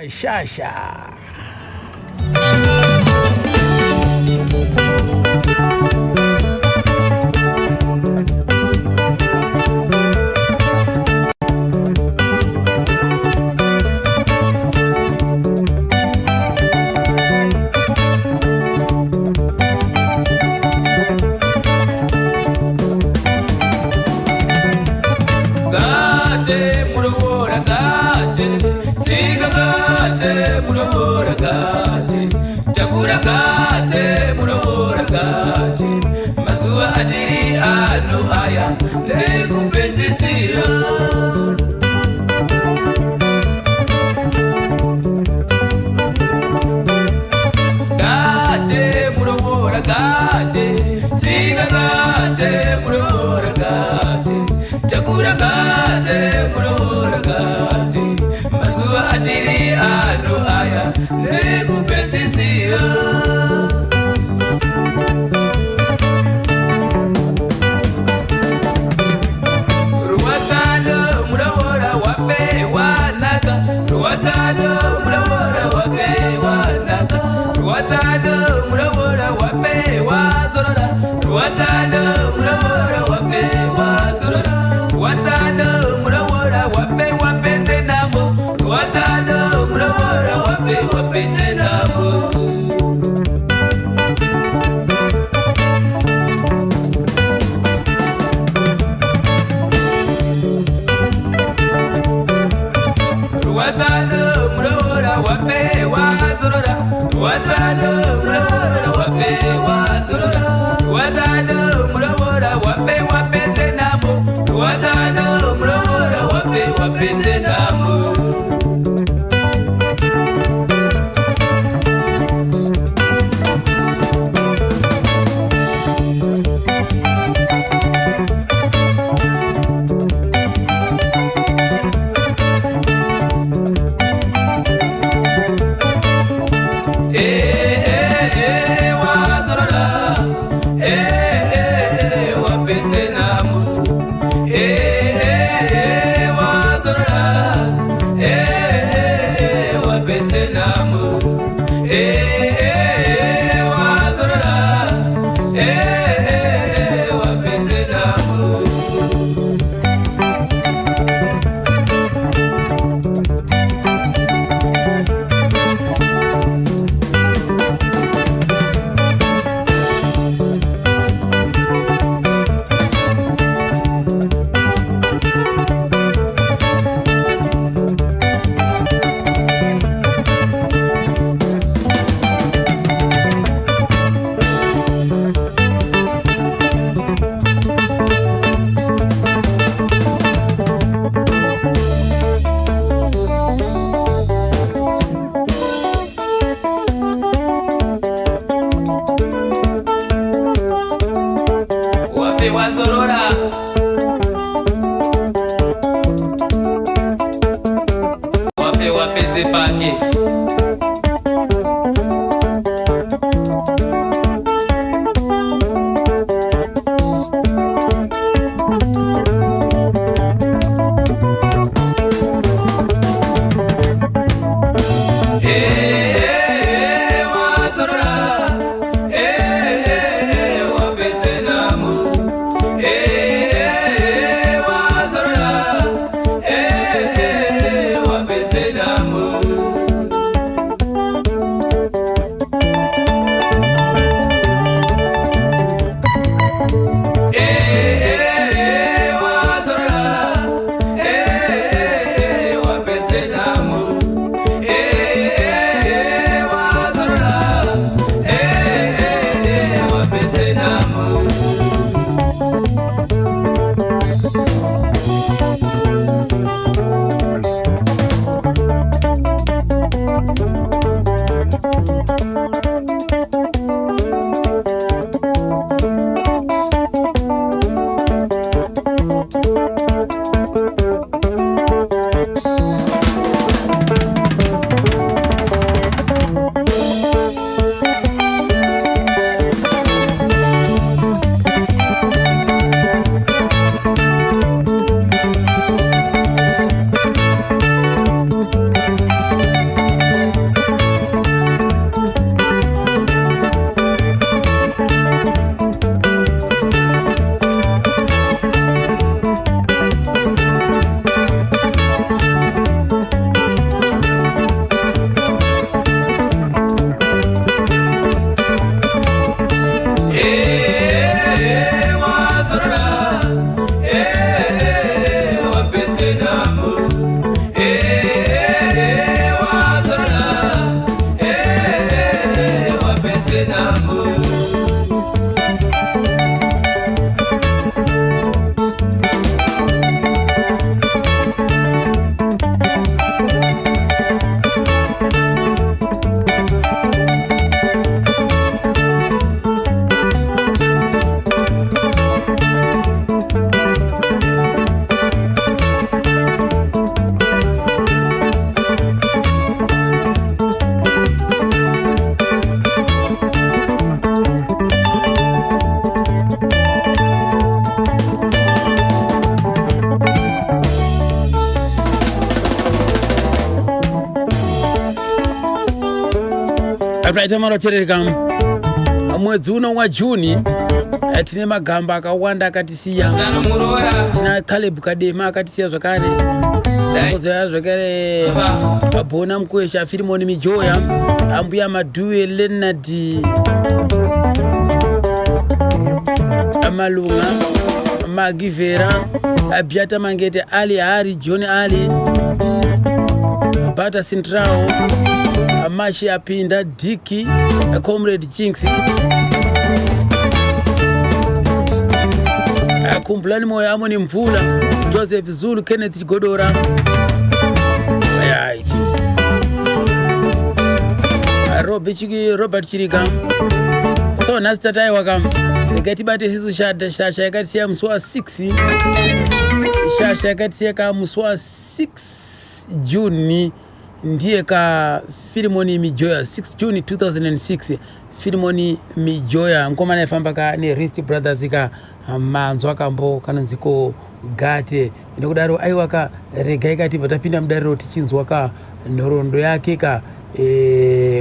Shasha. Gate muroora gate, tsinga gate muroora gate, takura gate muroora gate. Mazuva atiri ano aya ndekupedzisira. Gate muroora gate, tsinga gate muroora gate, takura gate muroora gate. Mazuva atiri ano aya ndekupedzisira. Ruwadzano muroora wafe wanaka, ruwadzano muroora wafe wanaka, ruwadzano muroora wafe wazorora, ruwadzano muroora wafe wazorora, ruwadzano muroora wafe wapedze namo, ruwadzano muroora wafe wapedze namo. Ruwadzano muroora wafe wazorora, ruwadzano muroora wafe wazorora, ruwadzano muroora wafe wapedze namo, ruwadzano muroora wafe wapedze namo. Eh, eh, eh, wazorora. Eh, eh, eh, wapedze namo. Eh, eh, eh, wazorora. Eh, eh, eh, wapedze namo. Eh, eh, eh, wazorora. Eh, eh, eh, wapedze namo. Wafe wazorora, wafe wapedze pake. Eh, eh, wazorora. Eh, eh, wapedze namo. Eh, eh, wazorora. Eh, eh, wapedze namo. Apaita maroterereka mwedzi uno waJuni tine magamba akawanda akatisiya. Tina Caleb Kadema akatisiya zvakare, kozoya zvakare Bona Mukwesha, Firimoni Mijoya, Ambuya Madhuve, Leonard Malunga, Magivhera, Abiata Mangete, Ali Hari, John Ali, Bata Central, Mashi Apinda, Diki, Comrade Jinx, Kumbulani Moyo, Amoni Mvula, Joseph Zulu, Kenneth Godora. Right. Robert Chiriga. So nhasi tataiwa kam, regai tibate sisu shasha yakatisiya musi wa6, shasha yakatisiya ka musi wa6 June, ndiye ka Filimoni Mijoya. 6 June 2006, Filimoni Mijoya, mukomana aifamba ka neRist Brothers ka. Manzwa kambo kanonziko Gate. Nokudaro aiwa ka, regai katibva tapinda mudariro tichinzwa ka nhoroondo yake ka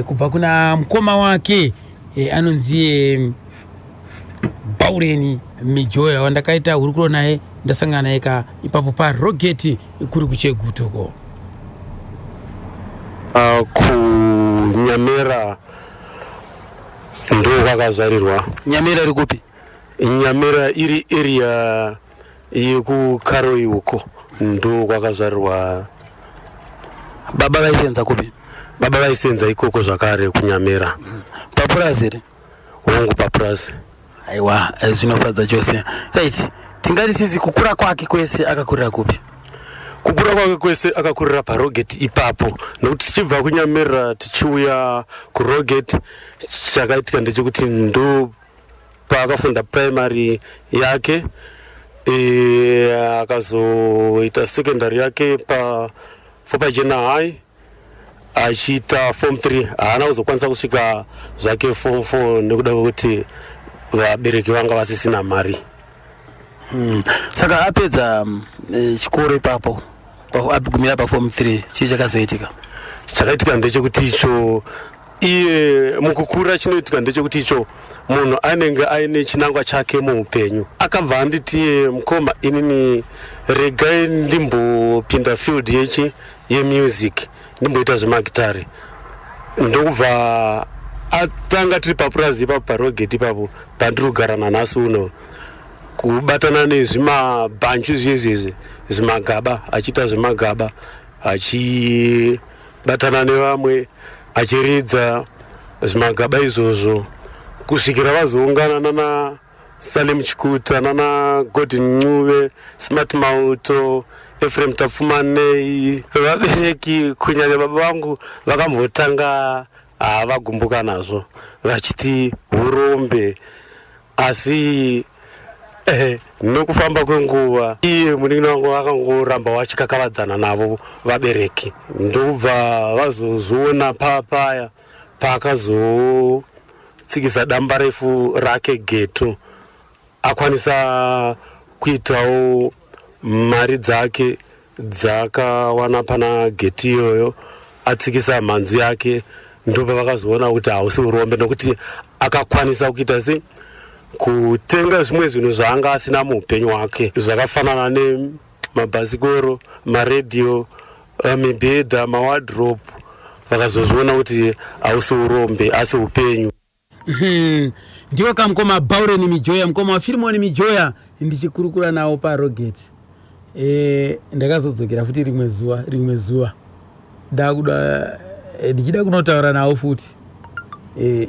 kubva kuna mukoma wake anonzi Baureni Mijoya, wandakaita hurukuro naye, ndasangana naye ka ipapo parogeti kuri kuChegutuko. Kunyamera ndo kwakazvarirwa. Nyamera iri kupi? Nyamera iri area yekuKaroi uko, ndo kwakazvarirwa. Baba vaisenza kupi? Baba vaisenza ikoko zvakare kuNyamera. Papurazi here? Hongu, papurazi. Aiwa, zvinofadza chose. Right, tingati sisi kukura kwake kwese akakurira kupi? Kukura kwake kwese akakurira parogeti ipapo, nokuti tichibva kuNyamera tichiuya kuRoget, chakaitika ndechekuti ndo paakafunda primary yake, akazoita secondary yake pa Fopajena High achiita form 3. Haana kuzokwanisa kusvika zvake form 4 nekuda kwekuti vabereki vanga vasisina mari. Saka apedza chikoro ipapo, agumira paform 3, chii chakazoitika? Chakaitika ndechekuti icho iye mukukura, chinoitika ndechekuti icho munhu anenge aine chinangwa chake muupenyu. Akabva anditi, "Mukoma, inini regai ndimbopinda field yechi yemusic, ndimboita zvemagitare." Ndokubva atanga tiri papurazi ipapo parogeti ipapo pandiri kugara nanhasi uno, kubatana nezvimabhanju zvezvezvi, zvimagaba, achiita zvemagaba, achibatana nevamwe achiridza zvimagaba izvozvo, kusvikira vazoungana nana Salim Chikuta, nana Godin Ncube, Smart Mauto, Efrem Tapfumanei. Vabereki, kunyanya baba vangu, vakambotanga havagumbuka nazvo vachiti urombe, asi nokufamba kwenguva iye munin'ina wangu akangoramba vachikakavadzana navo vabereki, ndokubva vazozviona papaya paakazotsikisa damba refu rake Geto, akwanisa kuitawo mari dzake dzakawana pana Geti iyoyo, atsikisa mhanzu yake, ndopavakazoona kuti hausi urombe, nokuti akakwanisa kuita sei, kutenga zvimwe zvinhu zvaanga asina muupenyu hwake, zvakafanana nemabhasikoro, maredhiyo, mibhedha, mawadrobe. Vakazozviona kuti hausi urombe asi upenyu. Ndiwo kamukoma Baureni Mijoya, mukoma waFirimoni Mijoya, ndichikurukura nawo parogeti. Ndakazodzokera futi rimwe zuva ndakuda ndichida kunotaura nawo futi.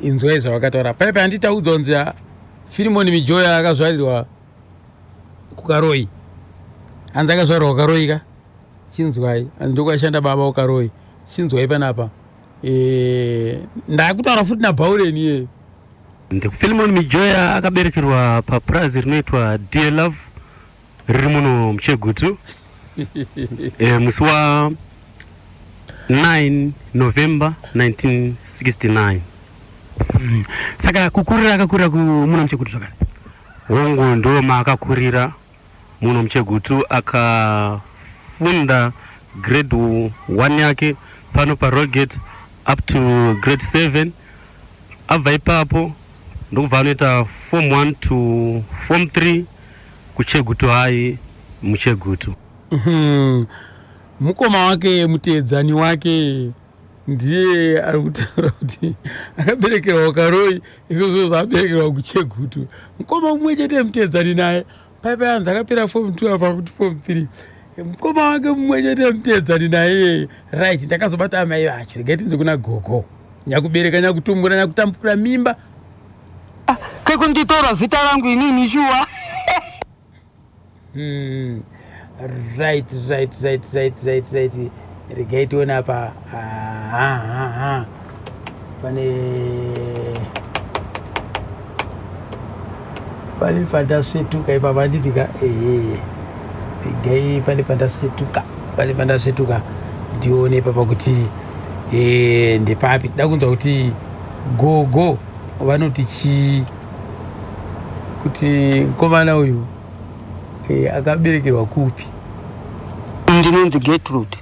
Inzwai zvavakataura paipa. Handitaudzwa kunzi Firimoni Mijoya akazvarirwa kuKaroi. Hanzi akazvarirwa kuKaroi ka. Chinzwai, hanzi ndokwashanda baba kuKaroi. Chinzwai panapa. Ndakutaura futi naBhaureni iye. Filimon Mijoya akaberekerwa papurazi rinoitwa Dear Love, riri muno muChegutu, musi wa 9 November 1969. Saka kukurira akakurira muno muChegutu zvakare? Hongu, ndo maakakurira muno muChegutu. Akafunda grade 1 yake pano paroget up to grade 7. Abva ipapo ndokubva anoita form 1 to form 3 kuChegutu High muChegutu. Mukoma wake, muteedzani wake ndiye ari kutaura kuti akaberekerwa kuKaroi, izvozvo zvaaberekerwa kuChegutu. Mukoma mumwe chete muteedzani naye paipai anzi akapera form 2 apa kuti form 3. Mukoma wake mumwe chete muteedzani naye. Right, ndakazobata amai vacho. Regai tinzwe kuna gogo. Nyakubereka, nyakutumbura, nyakutambura mimba. Kekunditora zita rangu inini shuwa. Right, right, right, right, right, right. Regai tione apa. Aha, pane pandasvetuka ipapa, handitika? Ehe, regai, pane pandasvetuka, pane pandasvetuka. Ndione ipapa kuti ndepapi. Tida kunzwa kuti gogo vanoti chii, kuti mukomana uyu akaberekerwa kupi. Ndinonzi Gertrude.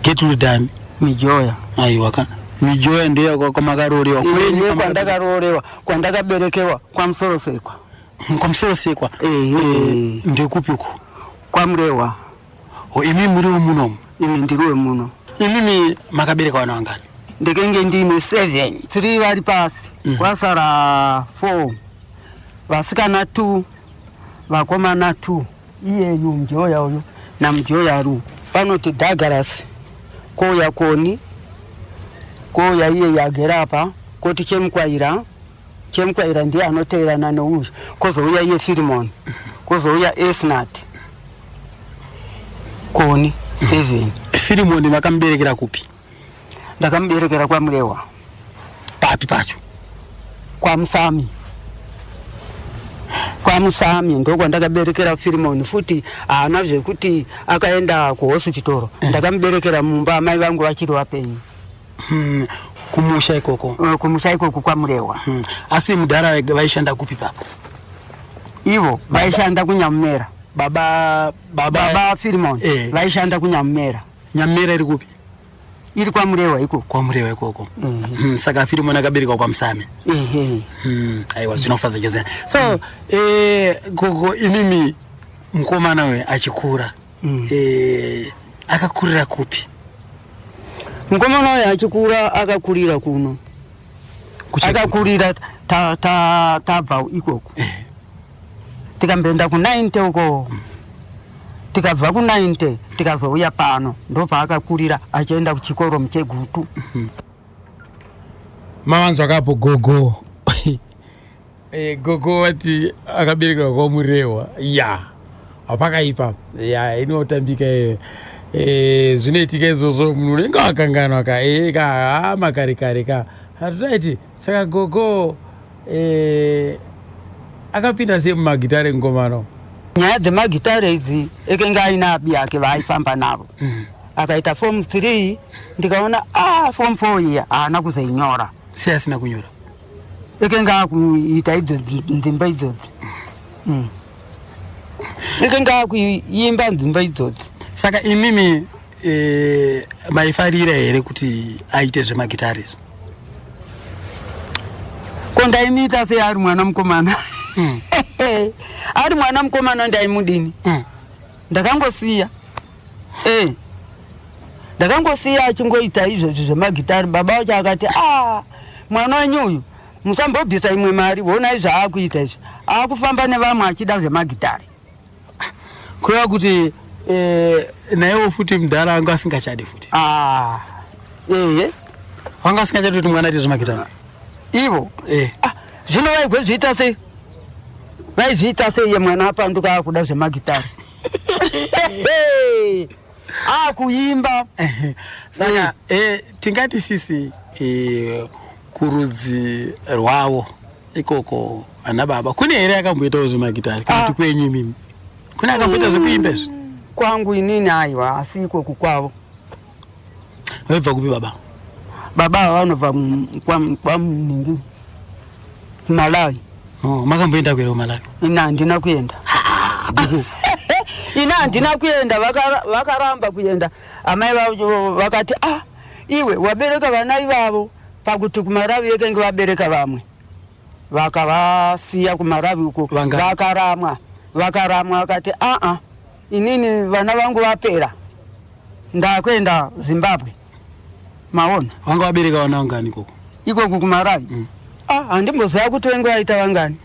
Gertrude ani? Mijoya. Aiwa ka, Mijoya ndiyo kwamakarorewa? Kwenyu kwandakarorewa, kwandakaberekewa kwaMusorosekwa. KwaMusorosekwa? Ehe. Ndekupi uko? KwaMurewa. O, imi muriwo munomu? Imi ndiriwe muno. Imimi makabereka vana vangani? Ndekenge ndine 7, 3 vari pasi, kwasara 4, vasikana 2, vakomana 2. Iyeyu Mujoya uyu naMujoya ru panoti Douglas, kouya Koni, kouya iyeyu agere apa, koti Chemukwaira. Chemukwaira ndiye anoteerana neuyu, kozouya iye Filimon, kozouya Esnat, Koni, 7. Filimoni makamuberekera kupi? Ndakamuberekera kwaMurewa. Papi pacho? KwaMusami. KwaMusami ndokwandakaberekera Filimoni. Futi haana zvekuti akaenda kuhospitoro, ndakamuberekera mumba amai vangu vachiri vapenyu. Kumusha ikoko? Kumusha ikoko kwaMurewa. Asi mudhara vaishanda kupi papo? Ivo vaishanda kuNyamumera. Baba, baba? Baba Filimoni. Vaishanda kuNyamumera. Nyamumera iri kupi? Iri kwaMurewa ikoko. KwaMurewa ikoko. Saka Filimoni akaberekwa kwaMusami? Ehe. Aiwa, zvinofadza chose. So gogo, imimi mukomana uyu achikura, akakurira kupi? Mukomana uyu achikura akakurira kuno. Akakurira tabva ikoko, tikamboenda ku90 uko, tikabva ku90 tikazouya pano, ndopaakakurira achienda kuchikoro muChegutu. Mavanzwa kapo gogo? Gogo vati akaberekerwa kwaMurewa. Ya, hapakaipa. Ya, inotambika iyo. Zvinoitika izvozvo, munhu unenge wakanganwa ka, ka ha, makare kare ka. Right, saka gogo, akapinda sei mumagitare ngomano? Nyaya dzemagitare idzi, ekenge aina abi yake vaaifamba navo. Akaita form 3, ndikaona a form 4 iya haana kuzoinyora. Sei asina kunyora? Ekenge akuita idzodzi nzimbo idzodzi. Ekenge akuimba nzimbo idzodzi. Saka imimi maifarira here kuti aite zvemagitare izvo? Ko ndaimuita sei ari mwana mukomana? Ari mwana mukomana ndaimudini? Ndakangosiya, ndakangosiya achingoita izvozvi zvemagitari. Baba vacho akati, "A, mwana wenyu uyu musambobvisa imwe mari, honai zvaakuita izvi, aakufamba nevamwe achida zvemagitari." Kureva kuti naiwo futi mudhara anga asingachadi futi? Ah, ehe. Wanga asingachadi kuti mwana aite zvemagitare? Ivo? Ah, zvino vaigozviita sei? Vaizviita sei ye mwana apanduka akuda zvemagitari, akuimba? Saka tingati sisi, kurudzi rwavo ikoko ana baba kune here akamboitawo zvemagitari, kana kuti kwenyu imimi kune akamboita zvekuimba izvi? Kwangu inini aiwa, asi ikoku kwavo. Vaibva kupi baba? Baba ava vanobva kwaMningi, Malawi. Oh, makamboenda kuere kuMalawi? Ina handina kuenda, ina handina kuenda. Vakaramba kuenda amai vavo, vakati, "Ah, iwe wabereka vana ivavo." Pakuti kuMaravi yekenge vabereka vamwe vakavasiya kuMaravi uko. Vangani? Vakaramwa, vakaramwa, vakati aa, inini vana vangu vapera, ndakuenda Zimbabwe. Maona? Vanga vabereka vana vangani ikoko? Ikoku kuMaravi? Ah, handimboziva kuti venge vaita vangani.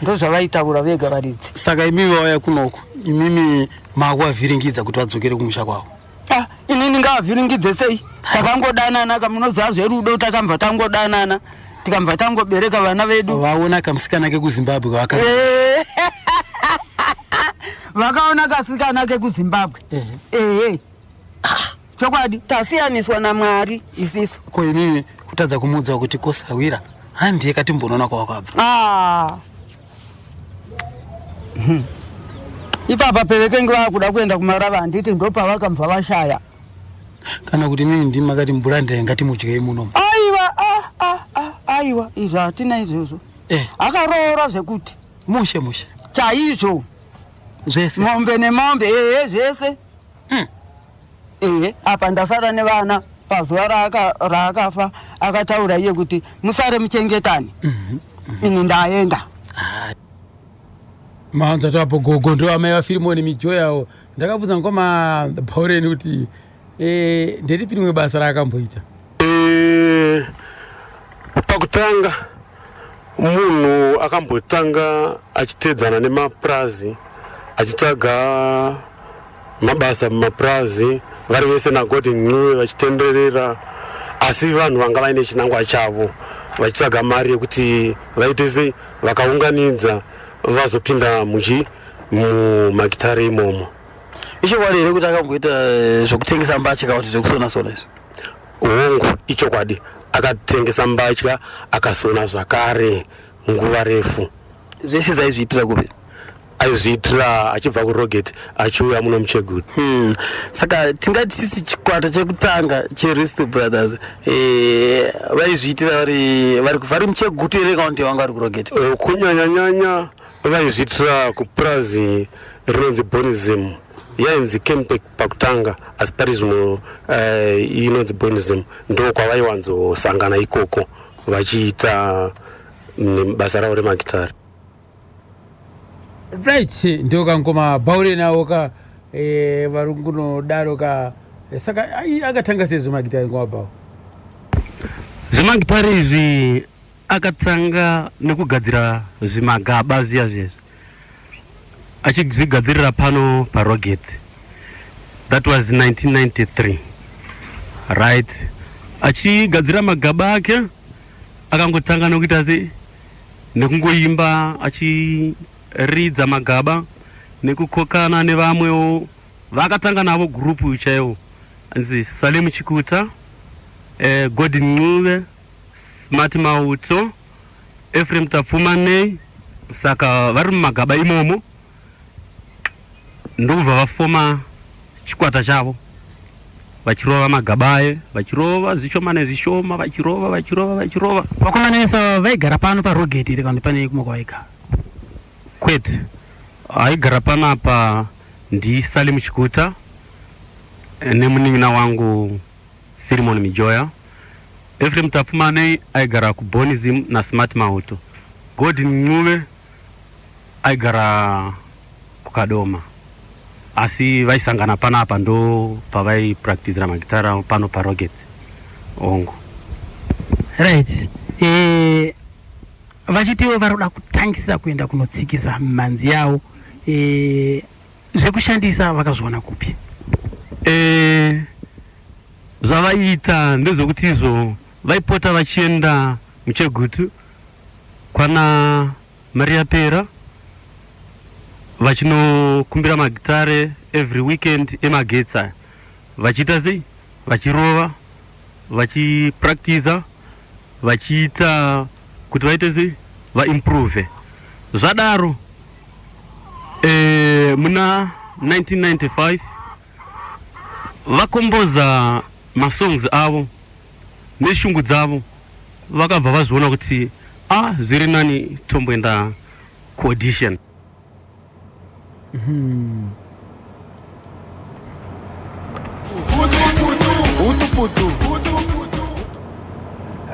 Ndozvavaitaura vega varidzi. Saka imimi vauya kunoko, imimi makuvavhiringidza kuti vadzokere kumusha kwavo? Ah, inini ngavavhiringidze sei? Takangodanana kamunoziva zverudo, takambva tangodanana, tikambva tangobereka vana vedu. Vaona kamusikana kekuZimbabwe kavaka. Vakaona kasikana kekuZimbabwe. Ehe, chokwadi, tasiyaniswa naMwari isisu. Ko imimi kutadza kumuudza kuti kosawira handiye katimbonoona kwawakabva? Ah. Ipapa pevekenge vakuda kuenda kuMarava, handiti ndopavakambva vashaya. Kana kuti imimi ndimi makati mbulandire ngatimudyei munomu? Aiwa, ah, ah, ah, aiwa, izvo hatina izvozvo. Akaroora zvekuti Mushe mushe. Chaizvo. Zvese. Mombe nemombe, ehe, zvese. Ehe, apa ndasara nevana. Pazuva raakafa akataura iye kuti musare muchengetane, ini ndaenda. Maanza tapo gogo ndo amai vaFirimoni Mijoyawo. Ndakabvunza ngoma Bhaureni kuti nderipi rimwe basa raakamboita. Pakutanga munhu akambotanga achiteedzana nemapurazi, achitsvaga mabasa mumapurazi, vari vese naGordon Ncube vachitenderera, asi vanhu vanga vaine chinangwa chavo, vachitsvaga mari yekuti vaite sei, vakaunganidza vazopinda muchi mumagitare imomo. Ichokwadi here kuti akamboita zvekutengesa mbatya kana kuti zvekusona sona izvo? Hongu, ichokwadi, akatengesa mbatya, akasona zvakare nguva refu. Zvese zaizviitira kupi? Aizviitira achibva kuRoget achiuya muno muChegutu. Saka tingati sisi chikwata chekutanga cheRisto Brothers vaizviitira vari muChegutu here kana kuti vanga vari kuRoget? Kunyanyanyanya vaizviitira kupurazi rinonzi Bonism, yainzi Campec pakutanga, asi pari zvino inonzi Bonism. Ndo kwavaiwanzosangana ikoko vachiita basa ravo remagitari. Right, ndo kangoma Bhaure nawo ka vari kunodaro ka. Saka akatanga sei zvemagitari, ngoma Bhau? Zvemagitari izvi akatanga nekugadzira zvimagaba zviya zvezvi, achizvigadzirira pano paRoget. That was 1993, right? Achigadzira magaba ake, akangotanga nekuita sei, nekungoimba achiridza magaba nekukokana nevamwewo vakatanga navo gurupu chaivo, anzi Salemu Chikuta, Godin Ncube, Smart Mauto, Efrem Tapfumanei. Saka vari mumagaba imomo ndokubva vafoma chikwata chavo, vachirova magaba aye, vachirova zvishoma nezvishoma, vachirova, vachirova, vachirova. Vakomana vese ava vaigara pano paRoget here kana kuti pane kumwe kwavaigara? Kwete, aigara panapa ndiSalim Chikuta nemunin'ina wangu Filimon Mijoya. Efrem Tapfumanei aigara kuBonism naSmart Mauto. Godin Ncube aigara kuKadoma, asi vaisangana panapa, ndo pavaipractisira magitara pano paRoget, ongo. Right, vachitiwo vari kuda kutangisa kuenda kunotsikisa mimhanzi yavo, zvekushandisa vakazviona kupi? Zvavaiita ndezvekuti izvo vaipota vachienda muChegutu kwana Maria Pera vachinokumbira magitare every weekend emagetsi aya, vachiita sei, vachirova, vachipractisa, vachiita kuti vaite sei, vaimprove. Zvadaro, muna 1995 vakomboza masongs avo neshungu dzavo, vakabva vazviona kuti a zviri nani tomboenda kuaudition.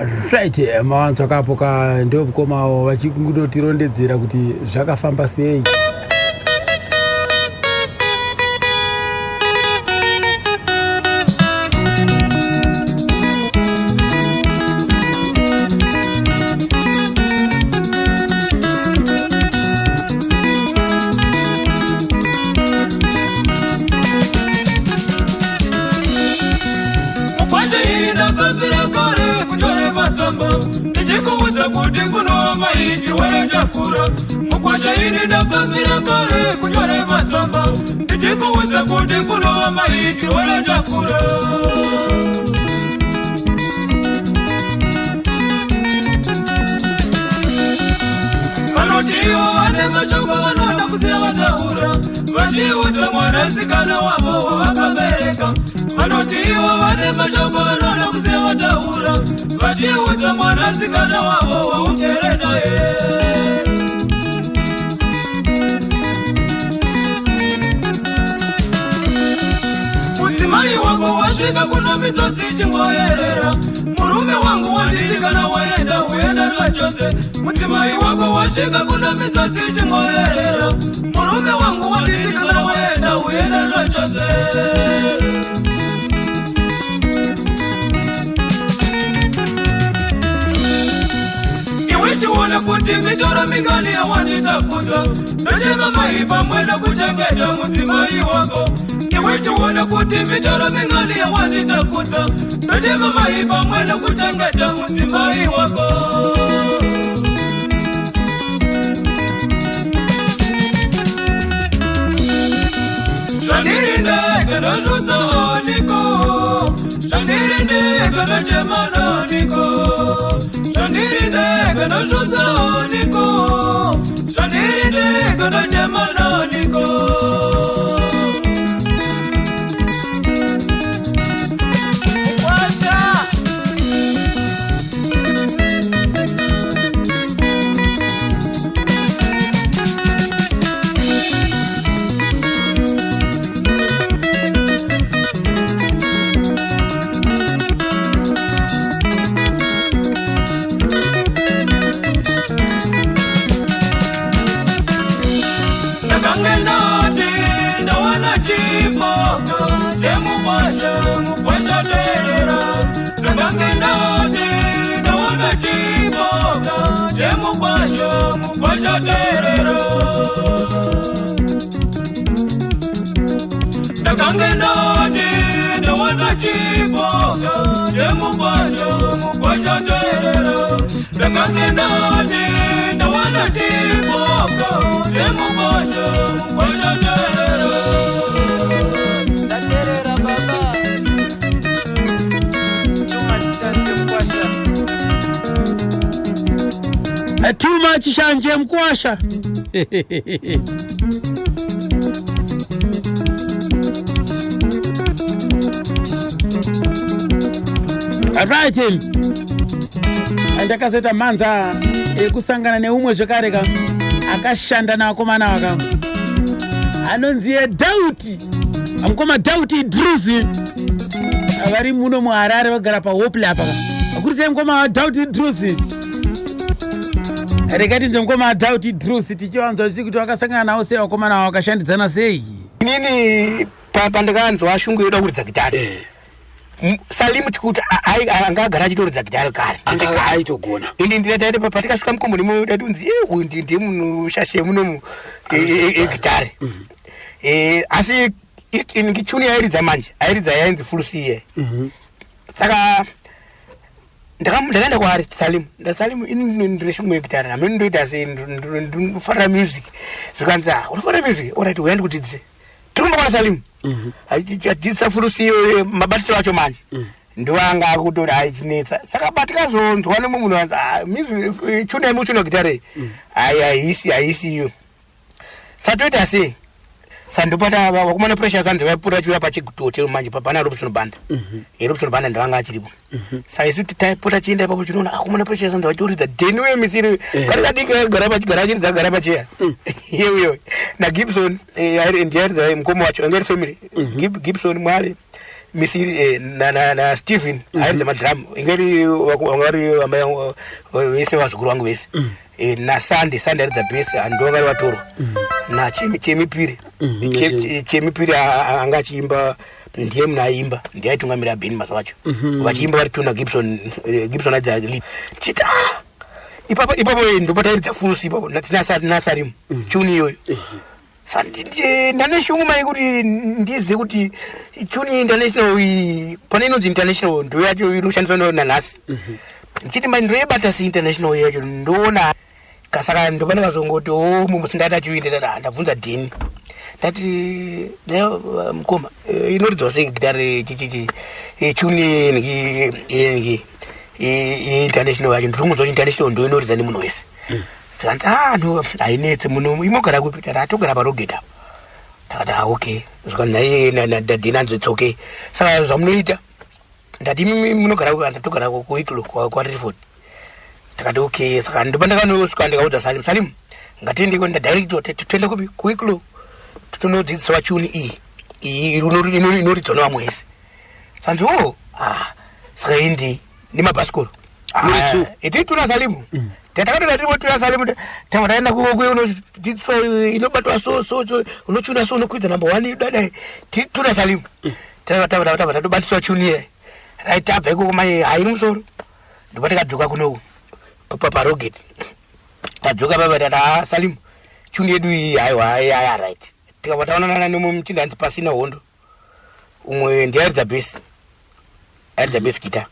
Right, mawanzwa kapo ka ndio mukoma vachikungotirondedzera kuti zvakafamba sei. Mukwache ini ndakabvira kare kunyore matsamba ndichikuudza kuti kunooma ichirwere chakura. Mukwasha ini ndakabvira kare kunyore matsamba ndichikuudza kuti kunooma ichirwere chakura. Vanoti ivo vane mashoko vanoda kusiya vataura vachiudza mwanasikana wavo wavakabereka. Vanoti ivo vane mashoko vanoda kusiya vataura vachiudza mwanasikana wavo waugere naye. Mudzimai wako wasvika kuno mitsotsi ichingoyerera. Murume wangu wanditi kana waenda uenda zvachose. Mudzimai wako wasvika kuno mitsotsi ichingoyerera. Murume wangu wanditi kana waenda uenda zvachose. Iwe chiona kuti mitoro mingani yawanditakudza ndochema mai pamwe nekuchengeta mudzimai wako. Iwe chiona kuti mitoro mingani yawanditakudza ndochema mai pamwe nekuchengeta mudzimai wako. Zvandiri ndega ndozvidza oniko, zvandiri ndega ndochema noniko, zvandiri ndega ndozvidza oniko, zvandiri ndega ndochema noniko. Mukwasha! Ndakange ndati ndawana chipoka chemukwasha, mukwasha teerera. Ndakange ndati ndawana chipoka chemukwasha, mukwasha teerera. Ndakange ndati ndawana chipoka chemukwasha, mukwasha teerera. Ndakange ndati ndawana chipoka chemukwasha, mukwasha teerera. Ndateerera baba. Chuma chishanje mukwasha. Too much shanje mukwasha. Right, ndakazoita mhanza yekusangana neumwe zvekare ka akashanda navakomana vaka anonzi Dauti, mukoma Dauti Idrusi, vari muno muHarare, vagara paHopley apa ka. Akurisei mukoma Dauti Idrusi. Regai tinzwe mukoma Dauti Idrusi tichivanzwa tichi kuti vakasangana navo sei vakomana vavo, vakashandidzana sei. Inini pandakanzwa shungu yoda kuridza gitari, Salimu tikuti anga agara achitoridza gitari kare. Aitogona. Indi ndinataite patikasvika mukomboni datunzi uyu ndiye munhu shashe munomu egitari. Asi tune yairidza manje airidza yainzi full C ye. Saka ndakaenda kwaari Salimu, ndati, "Salimu, ini ndine shungu yegitari, hamene ndoita sei, ndinofarira music." Zikanzi, "Ah, unofarira music, alright, uya ndikudzidzise." Tirikumba Salimu achidzidzisa full C iyoyo, mabatiro acho manje ndoanga akutori aichinetsa. Saka patikazonzwa nemumwe munhu anzi, "Ah, music tune yamuchuna gitari iyi haisi haisi iyo." Satoita sei sandopata vakomana Pressure sanzi vaipura chiuya paChegutu Hotel manje pana Robson Banda. Robson Banda ndovanga achiripo. Saka isu taipota chienda ipapo, chinoona akomana Pressure sanzi vachitoridza dheniwe misiri kari kadiki agara pachigara achiridza agara pacheya iyeyo naGibson, ndiye airidza mukoma wacho, anga iri family. Gibson Mwale. Misiri na Stephen airidza madhiramu, ingeri vanga vari amai vangu, vese vazukuru vangu vese. Na Sunday, Sunday airidza bhesi, ndo vanga vari vatorwa na Chemipiri. Chemipiri anga achiimba, ndiye munhu aiimba, ndiye aitungamira bhendi mazuva acho. Vachiimba vari two naGibson. Gibson aidza lead. Tichiti, ah, ipapo ipapo, ndopatairidza Full C ipapo tinasarimu tune iyoyo. Saka ndane shungu mai kuti ndizive kuti tune international iyi, pane inonzi international, ndo yacho inoshandiswa nanhasi. Ndichiti mai ndoibata si international yacho, ndoona. Saka ndopane kazongoti o mumusi ndati achiuinde, ndati, "Ah," ndabvunza Dhini, ndati, "Ne, mukoma, inoridzwa sei gitare chichichi tune ngi international yacho? Ndiri kunzwa kuti international ndo inoridza nemunhu wese." Tikanzi, "Ah, no, hainetse muno. Imogara kupi?" Tati, "Atogara paRogate apa." Takati, "Ah, okay." Zvikanzi naiye nadhini, anzi, "It's okay. Saka zvamunoita," ndati, "Imimi munogara kupi?" Anzi, "Togara kuIklo kwaRiford." Takati, "Okay." Saka ndopandakanosvika ndikaudza Salim, "Salim, ngatiende kwenda direct, toenda kupi? KuIklo, tonodzidziswa tune iyi iyi inoridzwa nevamwe vese." Sanzi, "O, ah, saka indi nemabhasikoro." Muri two? Iti tuna Salimu, takatoda tiripo tuna Salimu, tava taenda unodzidziswa inobatwa so so so, unochuna so, unokwidza number one, dadai. Tuna Salimu tava tava tava tatobatiswa tune iye, right? Tabva ikoko mai, hairi musoro, ndopa tikadzoka kunoku paRogate. Tadzoka papa, tati, "Ah, Salimu, tune yedu iyi, haiwa, haya, right." Tikabva taonana nemumwe muchinda anzi Pasina Hondo, umwe ndiairidza bhesi, airidza bhesi guitar.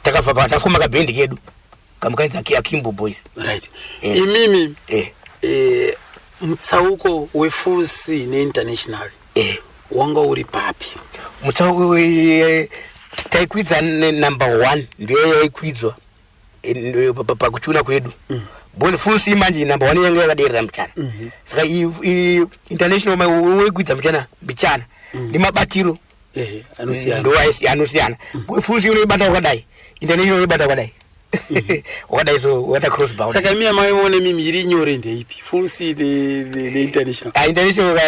Takabva tafoma kabhendi kedu kamukainzi Akimbo Boys. Right. Eh. Imimi, mutsauko weFull C neinternational wanga uri papi? Mutsauko, taikwidza number one, ndiyo yaikwidzwa pakuchuna kwedu, because Full C manje number one yanga yakaderera muchana. Saka international waikwidza muchana mbichana nemabatiro. Anosiyana. Ndo anosiyana. Full C unoibata wakadai, international unoibata wakadai wakadai, so wakata cross bound. Saka imi amaiona mimi iri nyore ndeipi, Full C neinternational? Ah, international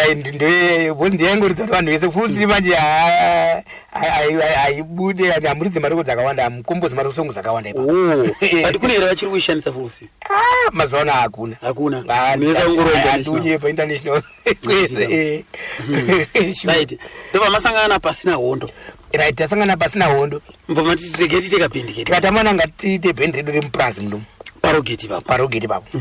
ndiyangoridza kuti vanhu vese. Full C manje haibude, hamuridzi mariko dzakawanda, hamukombozi mariko dzakawanda ipapo. Oh, but kune here vachiri kuishandisa Full C? Ah, mazuva ano hakuna. Hakuna. Ah, Munesa kungorova international. handunyepa, international kwese. Sure. Right, ndobva masangana Pasina Hondo. Right, tasangana Pasina Hondo. Mbva mati rege tiite kabhendi kedu. Tikati, "Amana, ngatiite bhendi redu remupurazi munomu." PaRogate papo? PaRogate papo,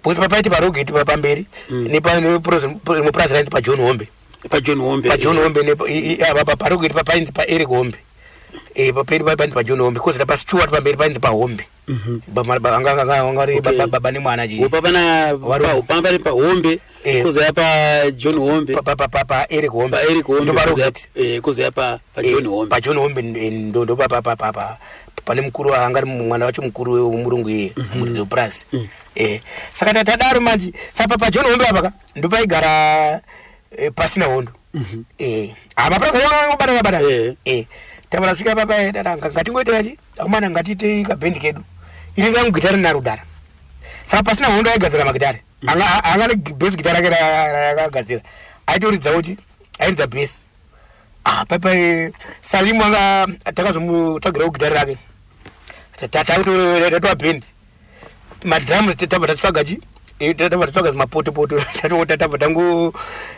because papaiti paRogate pamberi mupurazi rainzi paJohn Hombe. PaJohn Hombe. PaJohn Hombe, paRogate painzi paEric Hombe. Paperi painzi paJohn Hombe, kozita paStewart pamberi painzi paHombe. Anga baba nemwana chi Opa pana pambari paHombe. Kozoya paJohn Hombe. PaEric Hombe. PaEric Hombe. Ndo paRogate. Kozoya paJohn Hombe. PaJohn Hombe, ndo pane mukuru anga ari mwana wacho mukuru wemurungu iye, muridzi wepurazi. Saka tadaro manje, saka paJohn Hombe apa ka ndopaigara Pasina Hondo. Mapurazi abatana batana. Tabva tasvika papa, tata, "Ngatingoita chi, akomana, ngatiitei kabhendi kedu. Ini rangu gitari naro dara." Saka Pasina Hondo aigadzira magitari, anga ane bhesi gitari rake raakagadzira, aitoridzawo chi, airidza bhesi. Ah, papa, Salimu anga takazomutsvagirawo gitari rake, tatova bhendi. Madhiramu tabva tatsvaga chi, tabva tatsvaga zimapotopoto, tabva tango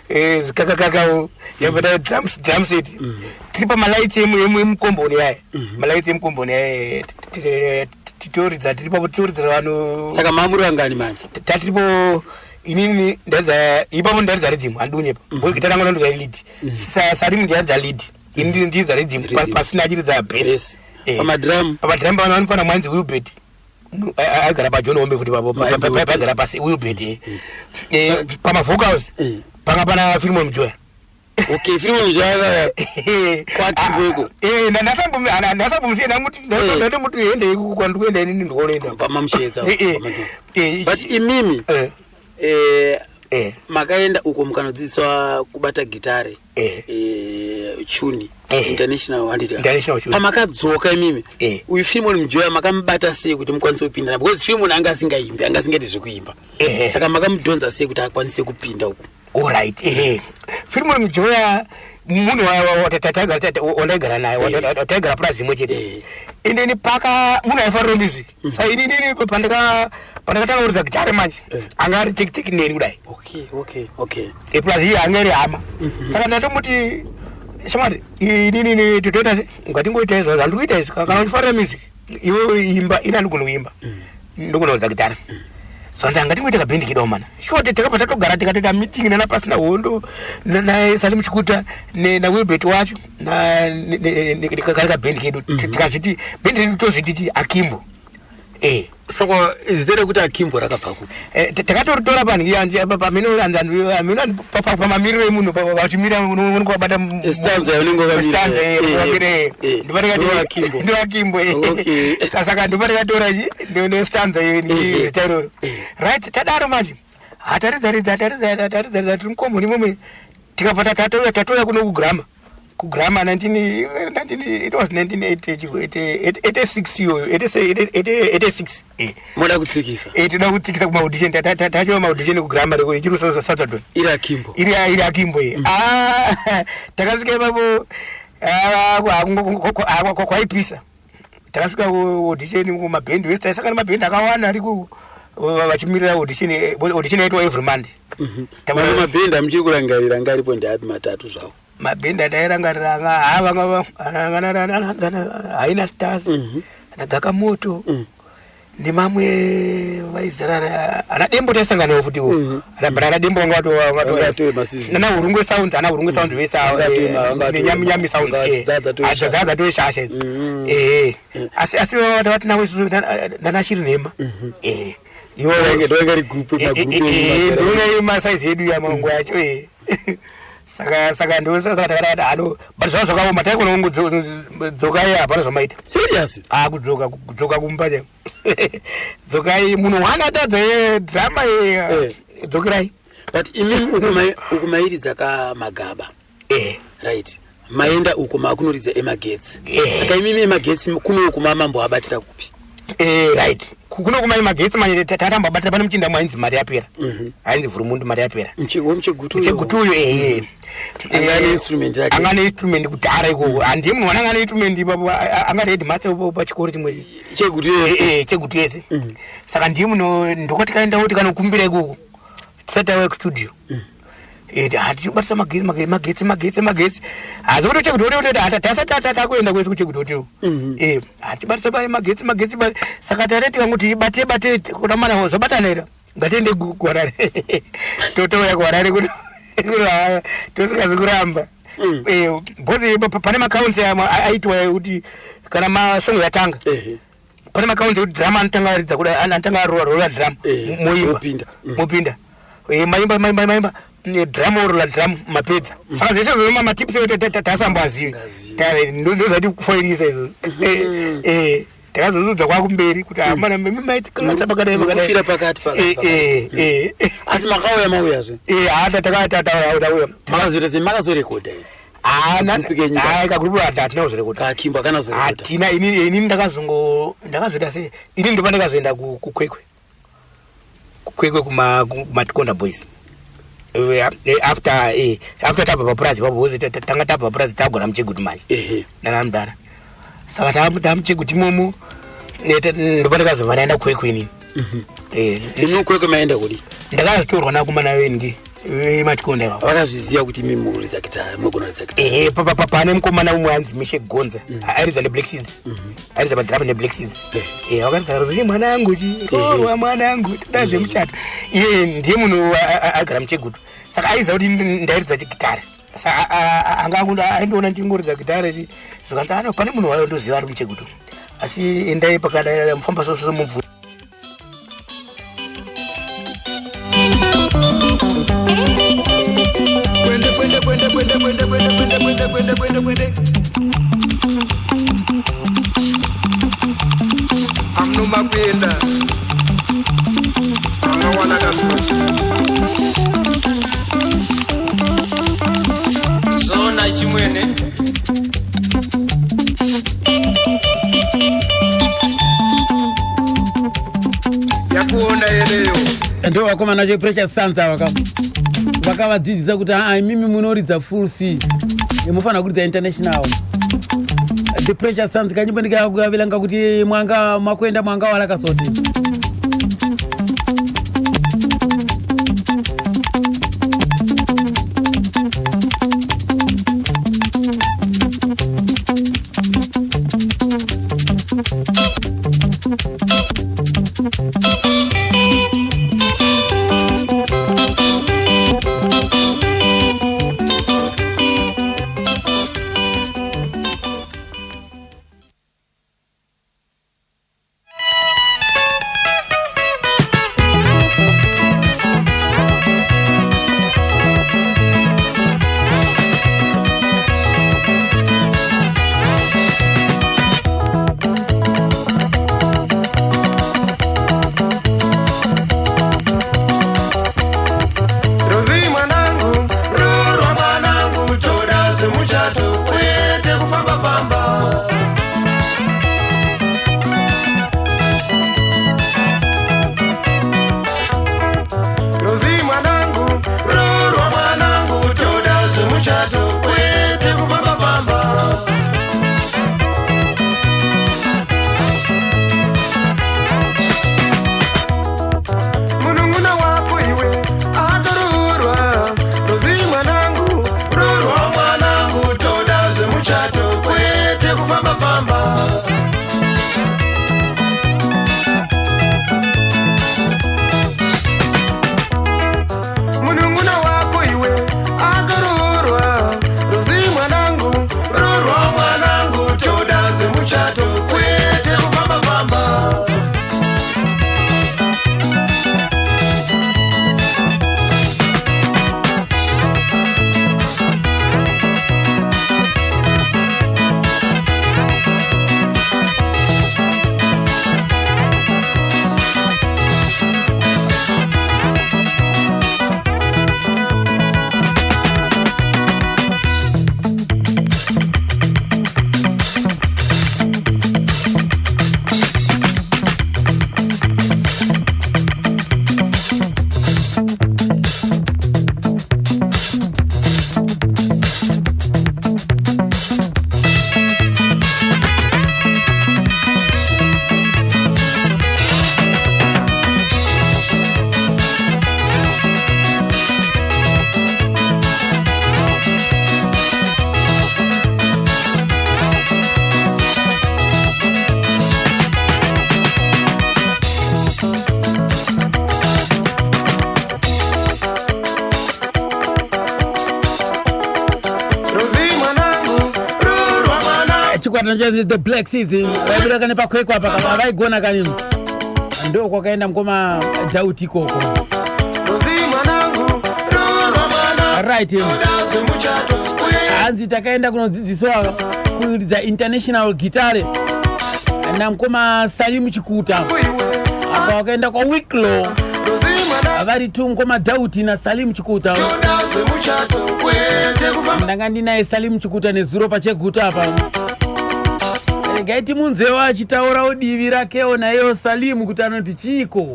zikakakakawo, yabva ta drum set tiri pamalights emukomboni yaya, malights emukomboni yaya, titoridza tiri papo, titoridzira vanhu. Saka mamuri vangani manje? Tatiripo, inini ndaridza ipapo, ndaridza rhythm, handinyepa, because gitari rangu ndoridza lead. Salimu ndiyaridza lead, ini ndiridza rhythm. Rhythm. Pasina achiridza bass. Bass. Pamadrum? Pamadrum pano vanofana mwanzi Wilbert, aigara paJohn Hombe futi papo. Mwanzi Wilbert. Paigara pasi Wilbert. Pamavocals panga pana Filimon Mujoya. Okay, Filimon Mujoya kwatibweko. Ndasambomusiya, ndamuti ndamuti ende kwandikuenda, inini ndikonoenda. Pamamushedza. But imimi makaenda uko mukanodzidziswa kubata gitare, tune international, handiti? International tune. Pamakadzoka imimi, uyu Filimon Mujoya makamubata sei kuti mukwanise kupinda? Because Filimon anga asingaimbi, anga asingaiti zvekuimba. Saka makamudhonza sei kuti akwanise kupinda uku? Alright, ehe, Filimon Mujoya. Munhu wandaigara naye, taigara purazi imwe chete. Indeni paka munhu aifarira music. Sa inini pandakatanga kuridza gitare manje, anga ari tekiteki neni kudai. Plus iye anga iri hama, saka ndatomuti, "Shamwari, inini totoita se ngatingoita izvo zvandiri kuita izvi. Kana uchifarira music iwe imba, ini handigoni kuimba, ndogona kuridza gitare. Saka ndanga ngatingoita kabhendi kedu mana." Sure, takabva tatogara tikatoita meeting nana Pasina Hondo, naSalim Chikuta, naWilbert wacho, kari kabhendi kedu. Tikazviti bhendi redu tozvititi Akimbo. Saka zita rekuti Akimbo rakabva kupi? Takatoritora panhiyameno pamamiriro emunhu vachimira, unenge wabata Stanza yaunenge wakamira. Stanza, wakamira, Ndo Akimbo. Ndo Akimbo. Saka ndipo takatora chi nestanza zita iroro. Right, tadaro manje, hataridza ridza, taridza taridza ridza, tiri mukomboni imomo, tikabva tatouya kuno kuGramma, kuGramma 19 19 it was 1986 iyoyo, 86. Moda kutsikisa. Toda kutsikisa kumaaudition, tachiwa maaudition kuGramma reko ichiri Saturday. Iri Akimbo. Iri Akimbo iyi. Ah, takasvika ipapo, kwaipisa. Takasvika audition kumabhendi wese, taisangana mabhendi akawanda ariko vachimirira audition. Audition yaitwa every Monday. Mamwe mabhendi amuchiri kurangarira ngaripo ndeapi matatu zvavo? Mabhendi atairangarira anga Haina Stars, nagakamoto, nemamwe vaizita ana Dembo, taisanganawo futiwo. But ana Dembo vanga Vanga masizi. Nana Hurungwe Sounds, ana Hurungwe Sounds vese ava, neNyaminyami Sounds. Dzadza Dzadza toishasha idzi. Asi vatinavo isusu nana Shiri Nhema. Ndonga ri group, magroup. Ndonga masaizi edu yamango yacho. Saka ndo saka takadati hano, but zvava zvakaoma, taikona kungodzokai, hapana zvamaita. Serious? Ah, kudzoka kumba chaiko, dzokai, munhu wana atadza drama, dzokerai. But imi uku mairidza kamagaba. Right, maenda uku makunoridza emagetsi. Saka imimi emagetsi kuno uku mamambo abatira kupi? Right, kuno kumai magetsi manje tatambabatira pane muchinda mwainzi Mari Yapera, ainzi Vhurumundu Mari Yapera. Womuchegutu? Chegutu uyo, ehe. Anga ane instrument yake. Anga ane instrument kudhara ikoko, handiye munhu wana anga ane instrument ipapo, anga ari headmaster pachikoro chimwe. Chegutu? Chegutu yese. Saka ndiye muno ndokatikaendawo tikanokumbira ikoko tisati tauya kustudio. Hatibatisa magetsi, magetsi, magetsi, magetsi, magetsi, hazi kuti Chegutu hoteo tasati takuenda kwese kuChegutu hoteo. Hatibatisa magetsi, magetsi. Saka tare tikangoti bate bate kuna mana zvabatana here, ngatiende kuHarare. Totouya kuHarare kuno, tosikazi kuramba. Because pane macounts aitwa ekuti kana masongo yatanga, pane macounts ekuti drama anotanga aridza kudai, anotanga arova rola drum, moimba. Mopinda. Mopinda. Maimba, maimba, maimba, drum, orola drum, mapedza. Saka zvese zvema matips tasamboazivi. Ngazivi. Ndozvati kufoirisa izvo. Takazozudza kwakumberi kuti amana maitikatsa pakadai, pakadai. Mukufira pakati, pakati, pakati. Asi makauya, mauyazve? Hata takatauya. Makazoita sei? Makazorekodha here? Group kenyu? Kagroup hatina kuzorekodha. Kaakimbo akanazorekodha? Hatina. Inini ndakazongo ndakazoita sei, ini ndopa ndakazoenda kuKwekwe, kuKwekwe kumaTikonda Boys. After tabva papurazi ipapo, tanga tabva papurazi, tagona muChegutu manje. Nanamudara, saka tamuChegutu imomo, ndopa ndakazobva ndaenda Kwekwe inini. Imi Kwekwe maenda kudi? Ndakazotorwa nakumana vengi vematikonda ivavo. Vakazviziva kuti imi mukuridza gitara, munogona kuridza gitara? Ehe, pane mukomana umwe anzi Mishe Gonza, airidza neBlack Seeds, airidza madhirama neBlack Seeds. Vakaridza ruzi "Mwanangu chirorwa, mwanangu toda zvemuchato". Iye ndiye munhu aigara muChegutu, saka aiziva kuti ndairidza chigitara. Saka anga aindoona ndichingoridza gitara chi, zvikanzi, "Ano pane munhu wayo ndoziva ari muChegutu, asi endai pakadai, mufamba soso mubvu." Kwende, kwende, kwende, kwende, kwende, kwende, kwende, kwende, kwende, kwende, kwende. Amunoma kuenda vakawana kasuti zona chimwene. Yakuona yereyo. Ndo vakomana chePrecious Sons ava ka. Vakavadzidzisa kuti aa, imimi munoridza full C, mufanira kuridza international. The Pressure Sons, kanyimbo ndikakuavilanga kuti mwanga makuenda mwanga walakasoti. Rozi mwanangu, rorwa mwanangu, toda zvemuchato kwete kufamba-famba. Rozi mwanangu, rorwa mwanangu, toda zvemuchato kwete kufamba-famba. Munun'una wako iwe akarorwa. Rozi mwanangu, rorwa mwanangu, toda zvemuchato kwete kufamba-famba. Munun'una wako iwe akarorwa. Rozi mwanangu, rorwa mwanangu, toda zvemuchato kwete kufamba-famba. Rozi mwanangu, rorwa mwanangu. Chikwata chanzi The Black Seeds vaibuda kane pakwekwa apa kapa vaigona kani, ndo kwakaenda mukoma Dauti ikoko. Rozi mwanangu, rorwa mwanangu, Right. toda zvemuchato kwete. Hanzi takaenda kunodzidziswa kuridza international gitare namukoma Salimu Chikuta. Iwe Apa wakaenda kwaWicklow. Rozi mwanangu, Vari tu mukoma Dauti naSalimu Chikuta. toda zvemuchato kwete kufamba. Ndanga ndinaye Salimu Chikuta nezuro paCheguta apa. Regai timunzwewo achitaurawo divi rakewo naiyewo Salimu kuti anoti chiiko.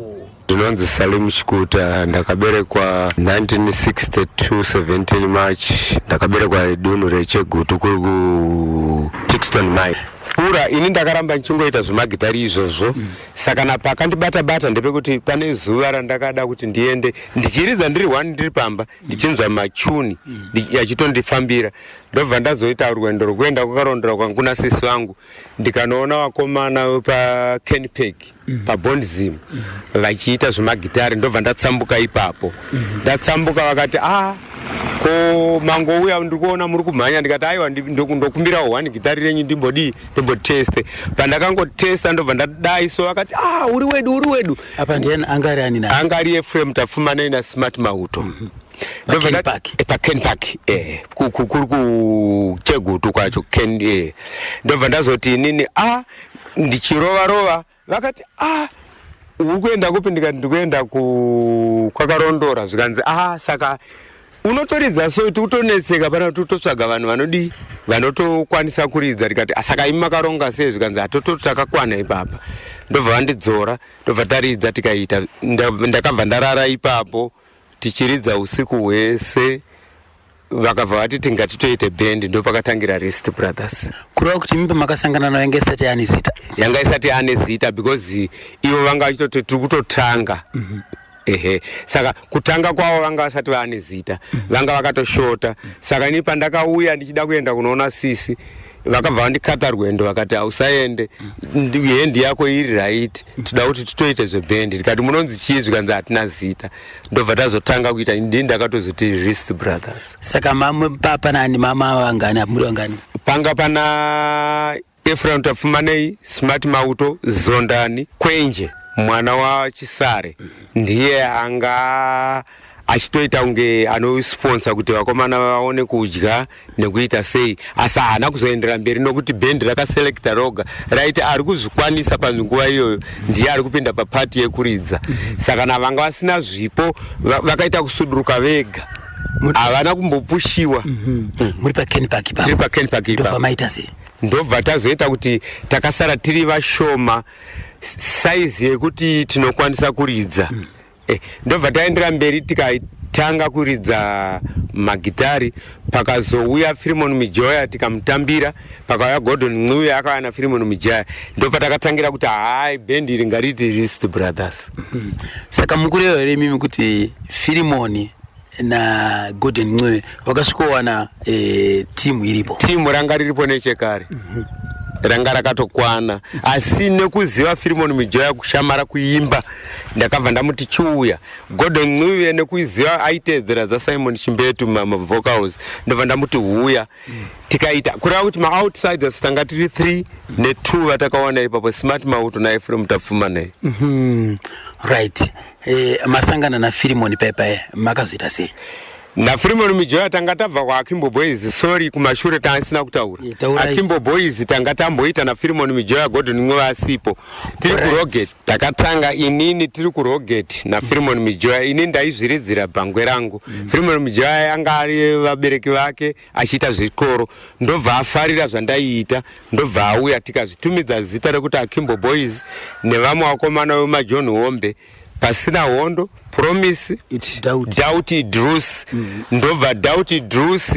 Ndinonzi Salim Chikuta, ndakaberekwa 1962 17 March. Ndakaberekwa dunhu reChegutu, kuri kuPixton Mine. Pura ini ndakaramba ndichingoita zvemagitari izvozvo. Saka napakandibata bata ndepekuti pane zuva randakada kuti ndiende ndichiridza ndiri one ndiri pamba, ndichinzwa machuni achitondifambira. Ndobva ndazoita rwendo rwekuenda kwakarondera kwangu kuna sisi vangu, ndikanoona vakomana paCanpeg paBonzim vachiita zvemagitari. Ndobva ndatsambuka ipapo. Ndatsambuka vakati, "A, ko mangouya, ndiri kuona muri kumhanya." Ndikati, "Aiwa, ndokumbirawo one gitari renyu ndimbodii, ndimboteste." Pandakangotesta ndobva ndadai so, vakati, "A, uri wedu, uri wedu." Apa ndiani anga ari ani naye? Anga ari Efrem Tapfumanei naSmart Mauto. Ndobva Ken Park. PaKen Park, kuri kuChegutu kwacho Ken. Ndobva ndazoti inini a ndichirova rova, vakati, "A, uri kuenda kupi?" Ndikati, "Ndikuenda kwaKarondora." Zvikanzi, "A, saka unotoridza so, tikutonetseka pana kuti utotsvaga vanhu vanodii, vanotokwanisa kuridza." Ndikati, "Ah, saka imi makaronga sei?" Zvikanzi, "Hatototi takakwana ipapa." Ndobva vandidzora, ndobva taridza tikaita. Ndakabva ndarara ipapo. Tichiridza usiku hwese, vakabva vati tingatitoite bhendi. Ndopakatangira Rist Brothers. Kureva kuti imi pamakasangana nayo yanga isati yaane zita? Yanga isati yaane zita, because ivo vanga vachitoti tiri kutotanga. Ehe, saka kutanga kwavo vanga vasati vaane zita, vanga vakatoshota. Saka ini pandakauya ndichida kuenda kunoona sisi, vakabva vandikata rwendo, vakati hausaende, hendi yako iri right, toda kuti titoite zvebhendi. Ndikati munonzi chii? Zvikanzi hatina zita. Ndobva tazotanga kuita, ndini ndakatozoti Rist Brothers. Saka mamwe panani mama vangani, muri vangani? Panga pana Efraim Tapfumanei, Smart Mauto, Zondani Kwenje, mwana waChisare, ndiye anga achitoita kunge anosponsa kuti vakomana vaone kudya nekuita sei, asi haana kuzoendera mberi nokuti bhendi rakaselekta roga raiti ari kuzvikwanisa panguva iyoyo ndiye ari kupinda papati yekuridza. Saka na vanga vasina zvipo vakaita kusuduruka vega, havana kumbopushiwa. Muri paKen Park? Tiri paKen Park ipapo. Ipapo. Maita sei? Ndobva tazoita kuti takasara tiri vashoma, saizi yekuti tinokwanisa kuridza. Ndobva taendera mberi, tikatanga kuridza magitari. Pakazouya Firimon Mijoya, tikamutambira. Pakauya Gordon Ncube, akauya naFirimon Mijoya. Ndopatakatsangira kuti hai, bhendi iri ngariti Rist Brothers. Saka mukureva here imimi kuti Firimoni naGordon Ncube vakasvikowana timu iripo? Timu ranga riripo nechekare, ranga rakatokwana, asi nekuziva Firimon Mijoya kushamara kuimba, ndakabva ndamuti chiuya. Gordon Ncube nekuziva aiteedzera dzaSimon Chimbetu mavocals, ndobva ndamuti huya. Tikaita, kureva kuti maoutsiders tanga tiri 3 ne2 vatakawana ipapo, Smart Mauto naEfrem Tapfumanei. Right, masangana naFirimoni paipai, makazoita sei? NaFirimon Mijoya tanga tabva kuAkimbo Boys. Sorry, kumashure taasina kutaura. Taurai. Akimbo Boys tanga tamboita naFirimon Mijoya, Gordon Ncube asipo, tiri kuRoget. Takatanga inini tiri kuRoget naFirimon Mijoya. Ini ndaizviridzira bhangwe rangu. Firimon Mijoya anga ari vabereki vake achiita zvikoro, ndobva afarira zvandaiita, ndobva auya, tikazvitumidza zita rekuti Akimbo Boys nevamwe vakomana vemaJohn Hombe, Pasina Hondo, Promise. Doubt. Doubt Idrus. Ndobva Doubt Idrus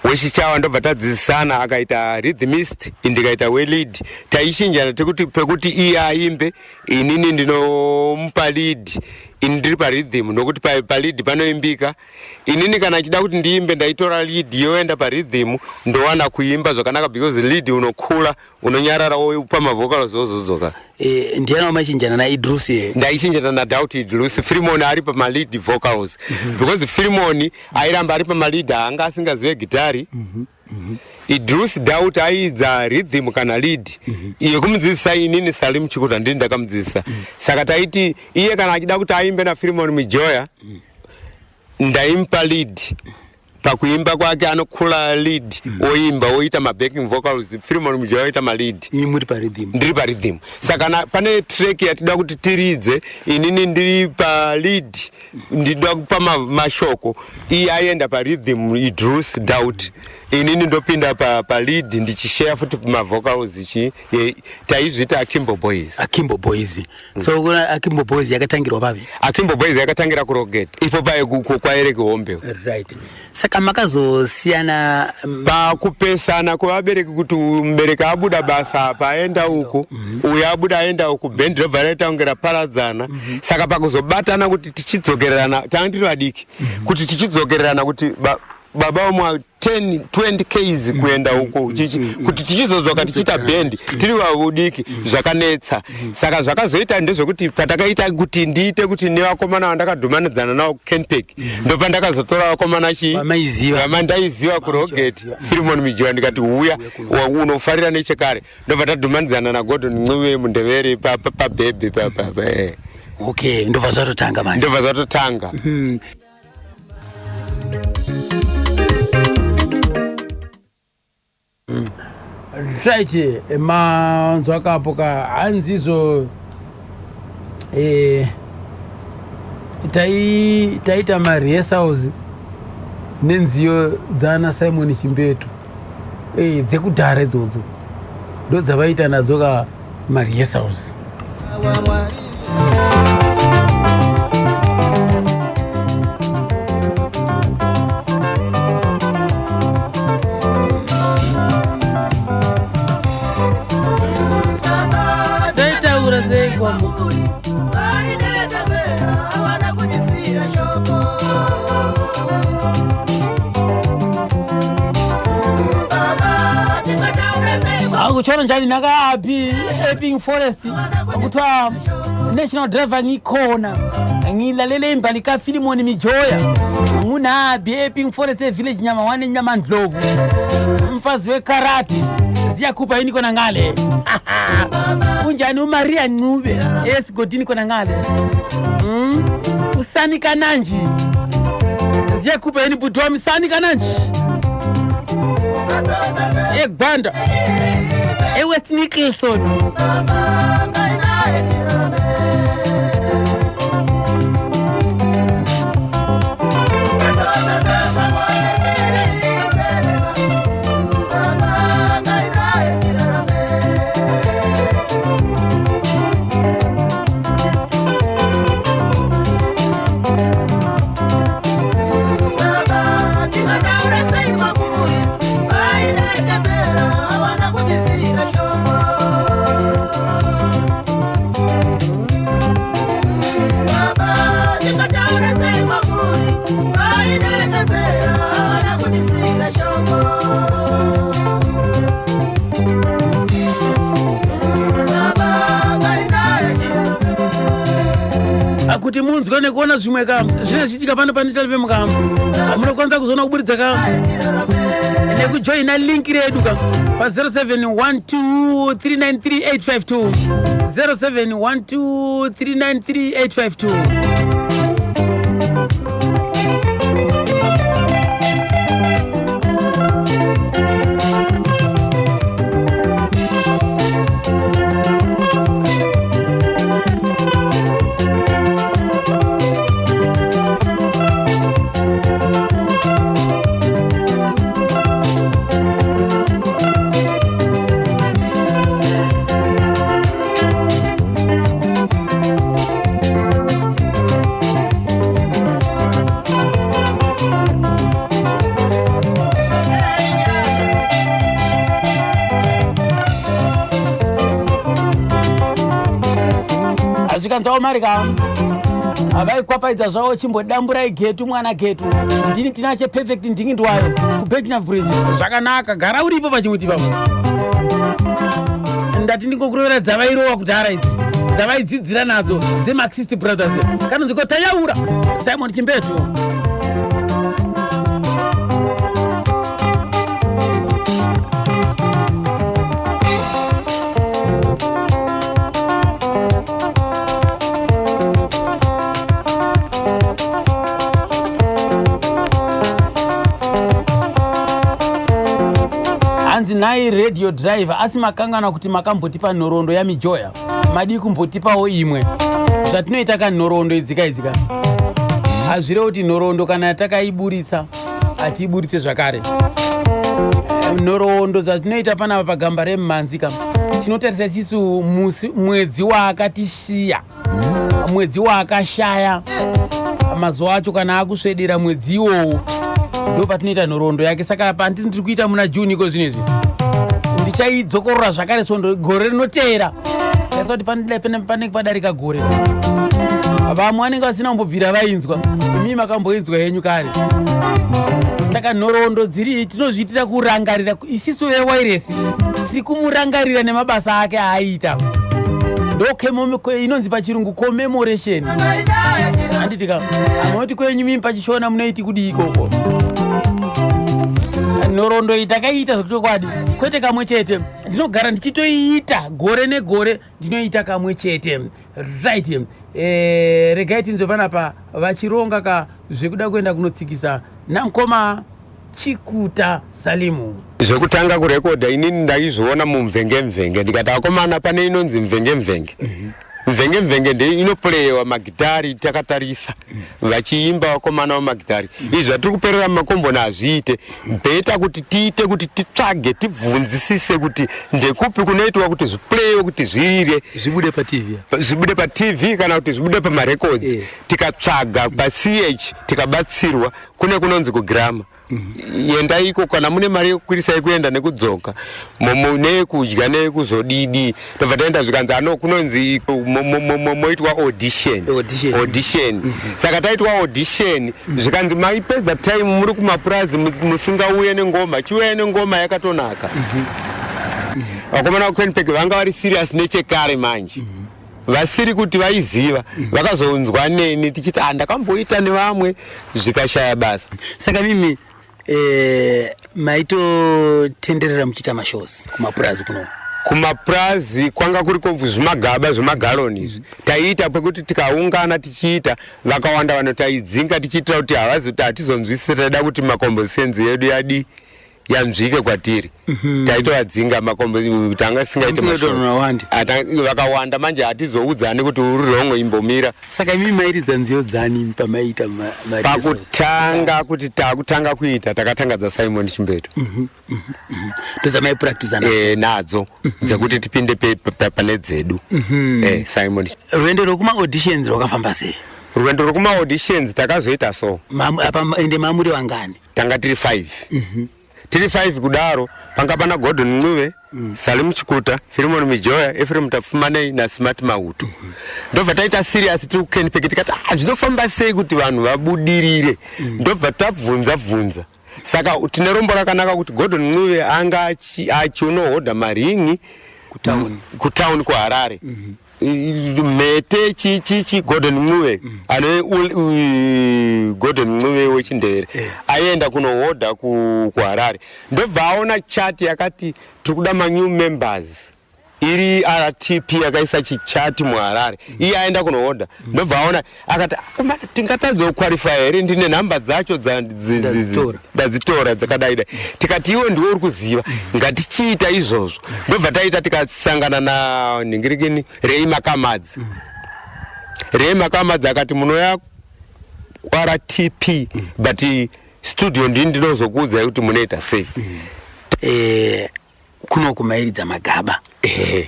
wechichawa, ndobva tadzidzisana, akaita rhythmist, ndikaita welead. Taichinjana tekuti pekuti iye aimbe, inini ndinomupa lead, ini ndiri parhythm, nokuti palead panoimbika. Inini kana achida kuti ndiimbe, ndaitora lead yoenda parhythm, ndowana kuimba zvakanaka, because lead unokula, unonyarara, wopa mavocals, wozodzoka. Ndiani wamachinjana naIdrus ye? Ndaichinjana naDoubt Idrus, Firimon ari pamalead vocals, because Firimon airamba ari pamalead, haanga asingazive gitari. Idrus Doubt aiidza rhythm kana lead yekumudzidzisa inini Salim Chikuta, ndini ndakamudzidzisa. Saka taiti iye kana achida kuti aimbe naFirimon Mijoya, ndaimupa lead pakuimba kwake, anokula lead, oimba, oita mabacking vocals, Firimon Mijoya oita malead. Imi muri parhythm? Ndiri parhythm. Saka pane track yatida kuti tiridze, inini ndiri palead, ndida kupa mashoko, iye aenda parhythm, Idrus Doubt, inini ndopinda palead ndichishare futi mavocals chi taizviita Akimbo Boys. Akimbo Boys. So kuna Akimbo Boys yakatangirwa papi? Akimbo Boys yakatangira kuRoget ipo paye kwaEreki Hombe. Right, saka makazosiyana Pakupesana kwevabereki, kuti mubereki abuda basa apa aenda uku, uyu abuda aenda uku, bhendi robva raita kunge raparadzana. Saka pakuzobatana kuti tichidzokererana, tanga tiri vadiki, kuti tichidzokererana kuti baba vamwe 10 20 ks kuenda uko kuti tichizodzoka tichiita bhendi tiri vavudiki, zvakanetsa. Saka zvakazoita ndezvekuti patakaita kuti ndiite kuti nevakomana vandakadhumanidzana navo Kenpek, ndopandakazotora vakomana chi Vamaiziva. Vamandaiziva kuRoget, Firimon Mijoya, ndikati uya, unofarira nechekare. Ndobva tadhumanidzana naGordon Ncube Mundeveri pabhebhi. Okay, ndobva zvatotanga manje. Ndobva zvatotanga. Right, manzwa kapo ka, hanzizvo taita marehearsals nenziyo dzana Simon Chimbetu dzekudhara idzodzo, ndo dzavaita nadzo ka marehearsals. Wa Mwari. Kwamuri vainetembera havana kutisira shoko. Baba, tingataura sei? Akuchona njani naka-api Epping Forest, kuthiwa national driver ngikhona ngilalele imbali kaFilimoni Mijoya ngunabi Epping Forest evillage nyama wane nyama ndlovu mfazi wekarati ziyakhupha yini khona ngale. Kunjani uMaria Ncube esigodini khona ngale? Usani kananji ziyakhupha yini bhuti wami sani kananji eGwanda eWest Nicholson. Havana kutisira shoko. Baba, tingataura sei kwamuri? Vainetembera havana kutisira shoko. Baba, ngainaye. Kuti munzwe nekuona zvimwe ka zvine zvichiitika pano pane Talifem ka, munokwanisa kuzoona kuburitsa ka nekujoina link redu ka pa0712393852, 0712393852. Azvikanzawo mari ka havaikwapaidzwa zvavo, chimbodamburai getu mwana getu ndini tinache Perfect ndingindwayo kuBednaf Bridge. Zvakanaka, gara uripo pachimuti papo. Ndati ndingokurovera dzavairowa kudhara idzi dzavaidzidzira nadzo dzeMarxist Brothers kanonzi kotayaura Simon Chimbetu. Hanzi nai radio driver, asi makangana kuti makambotipa nhoroondo yaMijoya, madii kumbotipawo imwe? Zvatinoita ka nhoroondo idzika idzika hazvirevo kuti nhoroondo kana takaiburitsa hatiiburitse zvakare. Nhoroondo dzatinoita panapa pagamba remumhanzi ka, tinotarisa isisu musi mwedzi waakatisiya, mwedzi waakashaya, mazuva acho kana akusvedera mwedzi iwowo ndo patinoita nhoroondo yake. Saka pandini tiri kuita muna June iko zvino izvi, ndichaidzokorora zvakare svondo gore rinoteera. Taisa kuti panenge padarika gore, vamwe vanenge vasina kumbobvira vainzwa, imi makamboinzwa henyu kare. Saka nhoroondo dziri tinozviitira kurangarira isisu vewairesi, tiri kumurangarira nemabasa ake aaita. Ndo inonzi pachirungu commemoration, handiti ka? Munoti kwenyu mimi pachishona munoiti kudii ikoko? Nhoroondo iyi takaiita zvechokwadi, kwete kamwe chete. Ndinogara ndichitoiita gore negore, ndinoita kamwe chete. Right, regai tinzwe panapa vachironga ka zvekuda kuenda kunotsikisa namukoma Chikuta Salimu. Zvekutanga kurekodha inini ndaizviona mumvenge mvenge, ndikati akomana, pane inonzi mvenge mvenge. Mvenge mvenge ndei inopuleyewa magitari takatarisa vachiimba vakomana vamagitari. Izvi zvatiri kuperera mumakomboni hazviite. Better kuti tiite kuti titsvage, tibvunzisise kuti ndekupi kunoitwa kuti zvipuleyewe, kuti zvirire, zvibude paTV, zvibude paTV kana kuti zvibude pamarekodzi. Tikatsvaga pach, tikabatsirwa kune kunonzi kugirama. Endai iko kana mune mari yekukwirisa yekuenda nekudzoka, neyekudya neyekuzodidi. Tobva taenda, zvikanzi ano kunonzi moitwa audition. Audition. Audition. Saka taitwa audition, zvikanzi maipedza time muri kumapurazi musingauye nengoma, chiuyai nengoma yakatonaka. Vakomana vaKenpeg vanga vari serious nechekare manje, vasiri kuti vaiziva, vakazonzwa neni tichiti, "Ah, ndakamboita nevamwe zvikashaya basa." Saka mimi maitotenderera muchiita mashows kumapurazi kuno? Kumapurazi kwanga kuriko zvimagaba zvemagaroni izvi. Taiita pekuti tikaungana tichiita vakawanda vanhu, taidzinga tichiitira kuti havazoti hatizonzwisisi. Taida kuti macompositions yedu yadi yanzvike kwatiri. Taitovadzinga tanga tisingaite Musingaiti vanhu vawande. Vakawanda manje hatizoudzani kuti uri wrong, imbomira. Saka imimi mairidza nziyo dzani pamaiita marehearsals? Pakutanga kuti takutanga kuita, takatanga dzaSimon Chimbeto. Ndozamaipractiza nadzo? Nadzo dzekuti tipinde pane dzedu. Simon. Rwendo rwekumaauditions rwakafamba sei? Rwendo rwekumaauditions takazoita so. Apa ende mamuri vangani? Tanga tiri 5. Tiri 5 kudaro, panga pana Gordon Ncube, Salim Chikuta, Filimon Mijoya, Efrem Tapfumanei naSmart Mauto. Ndobva taita serious tiri kuKenpeg, tikati, "Ah, zvinofamba sei kuti vanhu vabudirire?" Ndobva tabvunza bvunza. Saka tine rombo rakanaka kuti Gordon Ncube anga achinohodha maringi kutauni. Kutauni kuHarare. Mhete chichichi Gordon Ncube ane Gordon Ncube wechindevere aienda kunohodha kuHarare, ndobva aona chati yakati tiri kuda manew members, iri RTP yakaisa chichati muHarare. Iye aenda kunohodha, ndobva aona akati, "Akomana, tingatadza kuqualify here? Ndine nhamba dzacho Ndadzitora. Ndadzitora dzakadai dai." Tikati, "Iwe ndiwe uri kuziva, ngatichiita izvozvo." Ndobva taita, tikasangana nanhingirikini Rei Makamadzi. Rei Makamadzi akati, "Munoya RTP, but studio ndini ndinozokuudzai kuti munoita sei." Kuno kumairidza magaba,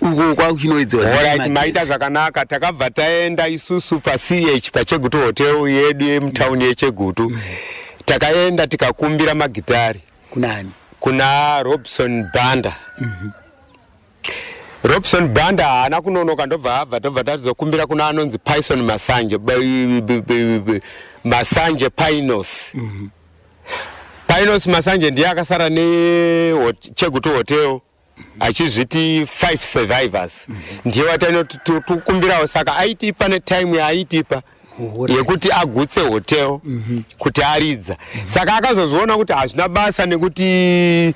uko kwakuchinoridziwa? Alright, maita zvakanaka. Takabva taenda isusu paCH paChegutu Hotel yedu yemutauni yeChegutu. Takaenda tikakumbira magitari. Kunani? Kuna Robson Banda. Robson Banda haana kunonoka, ndobva abva, tobva tatizokumbira kuna anonzi Pison Masanje, Masanje Pinos. Pinos Masanje ndiye akasara neChegutu Hotel achizviti Five Survivors. Ndiye watainoti tikukumbirawo. Saka aitipa netime yaaitipa yekuti agutse hotel kuti aridza. Saka akazozviona kuti hazvina basa nekuti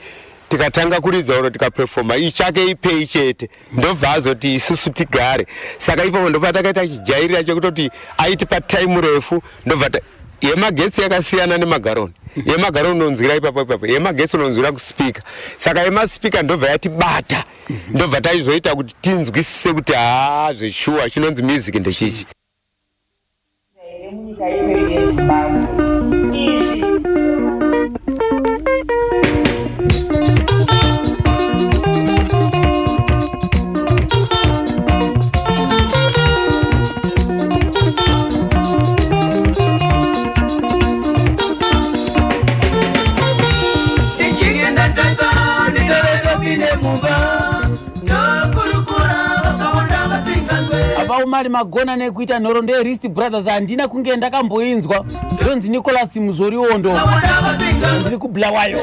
tikatanga kuridza oro tikaperforma, ichake ipei chete. Ndobva azoti isusu tigare. Saka ipapo ndobva takaita chijairira chekutoti aitipa time refu. Ndobva yemagetsi yakasiyana nemagaroni. Yemagaroni unonzwira ipapo ipapo, yemagetsi unonzwira kuspeaker. Saka yemaspeaker ndobva yatibata, ndobva taizoita kuti tinzwisise kuti haa, zveshuwa chinonzi music ndechichi. Here munyika ino yeZimbabwe izvi. Ndichinge ndatadza, nditore topinde mumba, tokurukura vakawanda vasinganzwe. Apa umali magona nekuita nhoroondo yeRist Brothers, handina kunge ndakamboinzwa. Ndonzi Nicholas Muzoriondo. Vakawanda vasinganzwe. Ndiri kuBulawayo.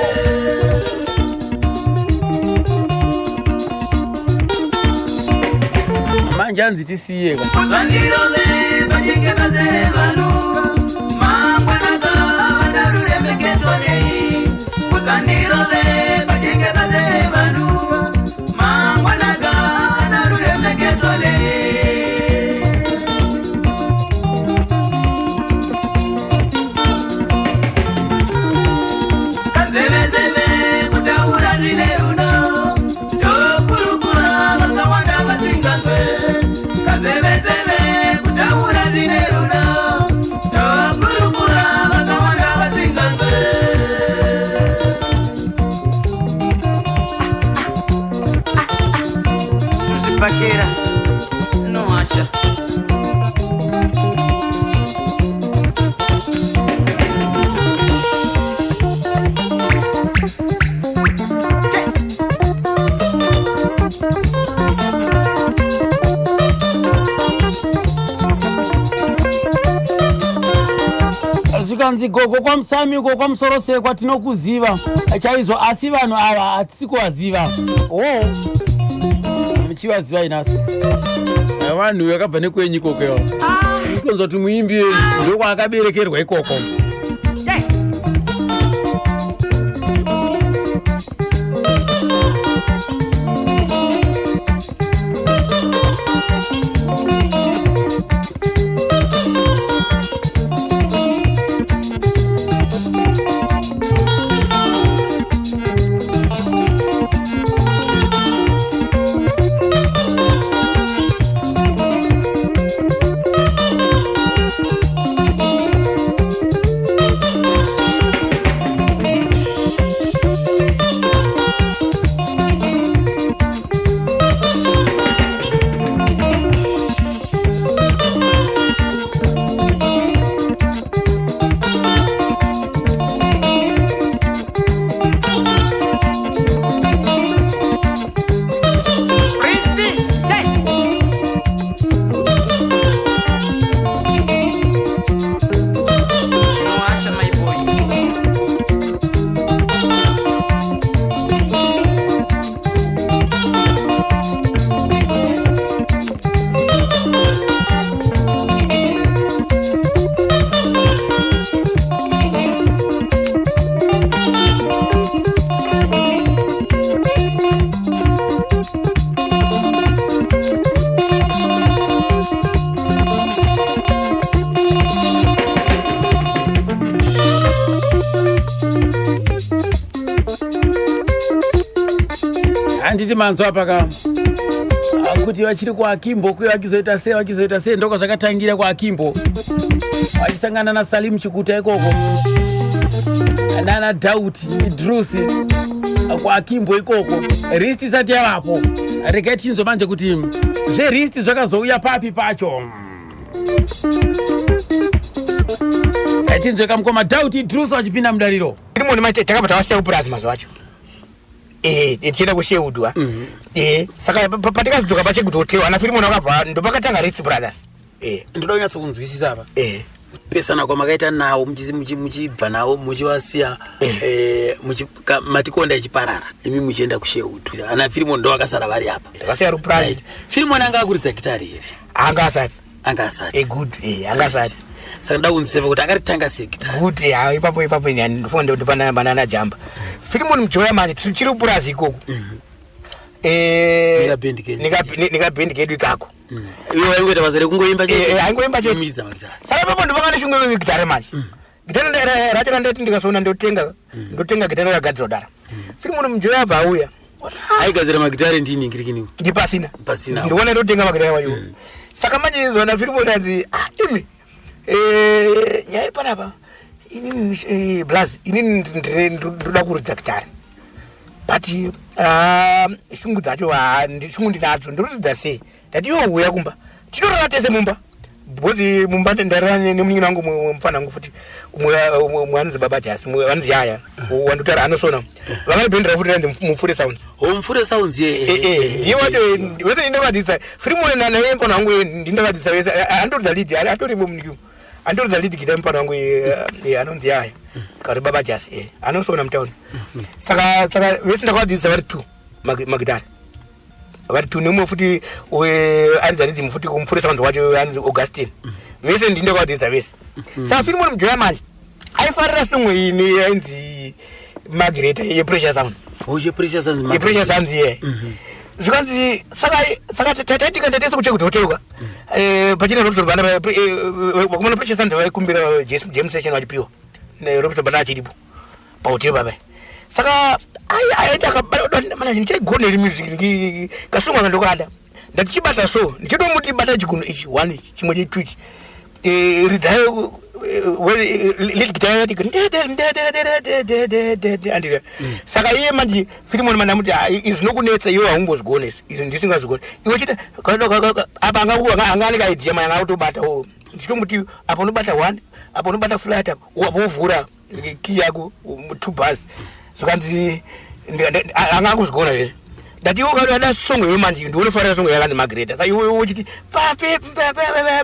Manje hanzi tisiye ka. Vandirove vachinge vazere vanhu, mangwanaka vandaruremekedzwa nei? Usandirove vachinge vazere vanhu, mangwanaka vandaruremekedzwa nei? Kazevezeve kutaura zvine rudo, tokurukura vakawanda vasinganzwe. Kazevezeve kutaura zvine rudo, tokurukura vakawanda vasinganzwe. Tuzvipakira nohasha. Zvikanzi gogo kwaMusami uko kwaMusorosekwa tinokuziva chaizvo, asi vanhu ava hatisi kuvaziva. Wo muchivaziva inasi vanhu vakabva nekwenyu ikoko ivo kutonzwa kuti muimbi ndokwaakaberekerwa ikoko. Handiti manzwa paka kuti vachiri kuAkimbo kuye vachizoita sei, vachizoita sei, ndoko zvakatangira kuAkimbo vachisangana naSalim Chikuta ikoko nana Dauti Idrusi kuAkimbo ikoko, Rist isati yavapo. Regai tichinzwa manje kuti zveRist zvakazouya papi pacho. Tinzwe kamukoma Dauti Idrusi vachipinda mudariro. Rimoni maite takabva tavasiya kupurazi mazuva acho tichienda kuSheudwa. Saka patikazodzoka paChegutu Hotel, ana Firimoni vakabva, ndopakatanga Ritz Brothers. Ndoda kunyatso kunzwisisa apa pesana kwamakaita nawo muchibva nawo muchivasiya, Matikonda ichiparara, imi muchienda kuSheutu, ana Firimoni ndo vakasara vari apa. Ndakasiya rupurazi. Right. Firimoni anga akuridza gitari here? Anga asati. Anga asati. Good, anga asati. Saka ndoda kunzwisisa kuti akaritanga sei gitari. Good, ha, ipapo ndofuna ndopana banana jamba Firimoni Mujoya manje tichiri kupurazi ikoko. Nekabhendi kenyu. Nekabhendi kedu ikako. Iwe waingoita basa rekungoimba chete? Aingoimba chete. Muchiridza magitari. Saka ipapo ndopanga ndishunge gitare manje. Gitare racho randati ndikasoona ndotenga gitare ragadzirwa dara. Firimoni Mujoya abva auya. Aigadzira magitare ndini ngirikini? Ndipasina. Pasina. Ndikuona ndotenga magitare wacho. Saka manje zona Firimoni anzi, ah, imi nyaya iri panapa, inini blaz, inini ndoda kuridza gitare, but ah, shungu dzacho, ah, shungu ndinadzo, ndinoridza sei? Ndati iwe uya kumba tinorara tese mumba, because mumba ndarara nemunin'ina wangu, mufana wangu futi umwe anonzi Baba Jasi, umwe anonzi Yaya wandotara anosona, vakaribhendera futi ranzi Mufure Sounds. Mufure Sounds ye. Ndiye wacho wese ndindakadzidza Firimoni naye mufana wangu ndindakadzidza wese andoridza lead, atorimo munikimu, andoridza lead guitar mufana wangu, anonzi Yaya kari Baba Jasi, anosona mutauni. Saka vese ndakavadzidza vari two magitari, vari two, nemumwe futi aridza rhythm futi kuMufure Sounds wacho anonzi Augustine. Vese ndindakavadzidza vese. Saka Firimoni Mujoya manje aifarira song iyi yainzi Margareta yePressure Sound. Yepressure Sounds. YePressure Sounds iye. Zvikanzi saka taitika tatese kuChegutu Hotel ka pachina Robson Banda, vakomana Pressure Sounds vaikumbira jam session vachipiwa Robson Banda achiripo pahotel papa. Saka aiti akabata, ndichaigona iri music kasongo aka ndokada. Ndatichibata so, ndichitomuti bata chiguno ichi one ichi chimwe chetu ichi, ridzayo lead guitar yati andira. Saka iye manje Filimoni manje amuti, "Ah, izvi zvinokunetsa iwe, haumbozvigona izvi, izvi ndisingazvigoni iwe chita apa." Anga ane kaidea manje, anga kutobata o, ndichitomuti apa unobata one, apa unobata flat, apa wovhura key yako two bars. Zvikanzi anga akuzvigona zvese. Ndati iwe ukada song iwe manje ndinofarira song yakanzi Magreta. Saka iwe uchiti pape pe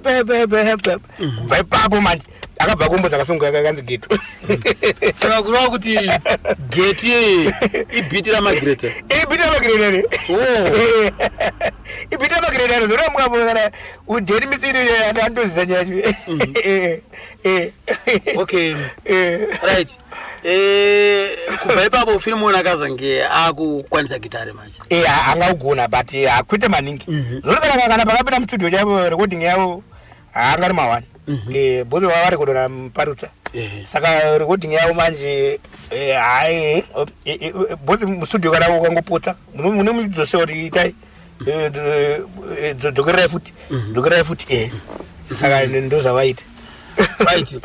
pe pe pe. Kubva ipapo manje akabva kumbodza kasong kakanzi Geto. Saka kureva kuti Geti ibhiti raMagreta? Ibhiti raMagreta re. Oh. Ibhiti raMagreta re. Zvoramwa kana udheni misiri andoziza nyacho. Okay. Right. Kubva ipapo Filimoni akazange akukwanisa gitare manje? Angaugona, but hakuite maningi. Zvoti kana pakapinda mustudio chaivo, recording yavo haangari mawani. Bhozi vavarekodora muparutsa. Saka recording yavo manje, hai, bhozi mustudio kana ukangopotsa mune muchidzosewa kuti itai, dzokererai futi, dzokererai futi. Saka ndozvavaita. Right.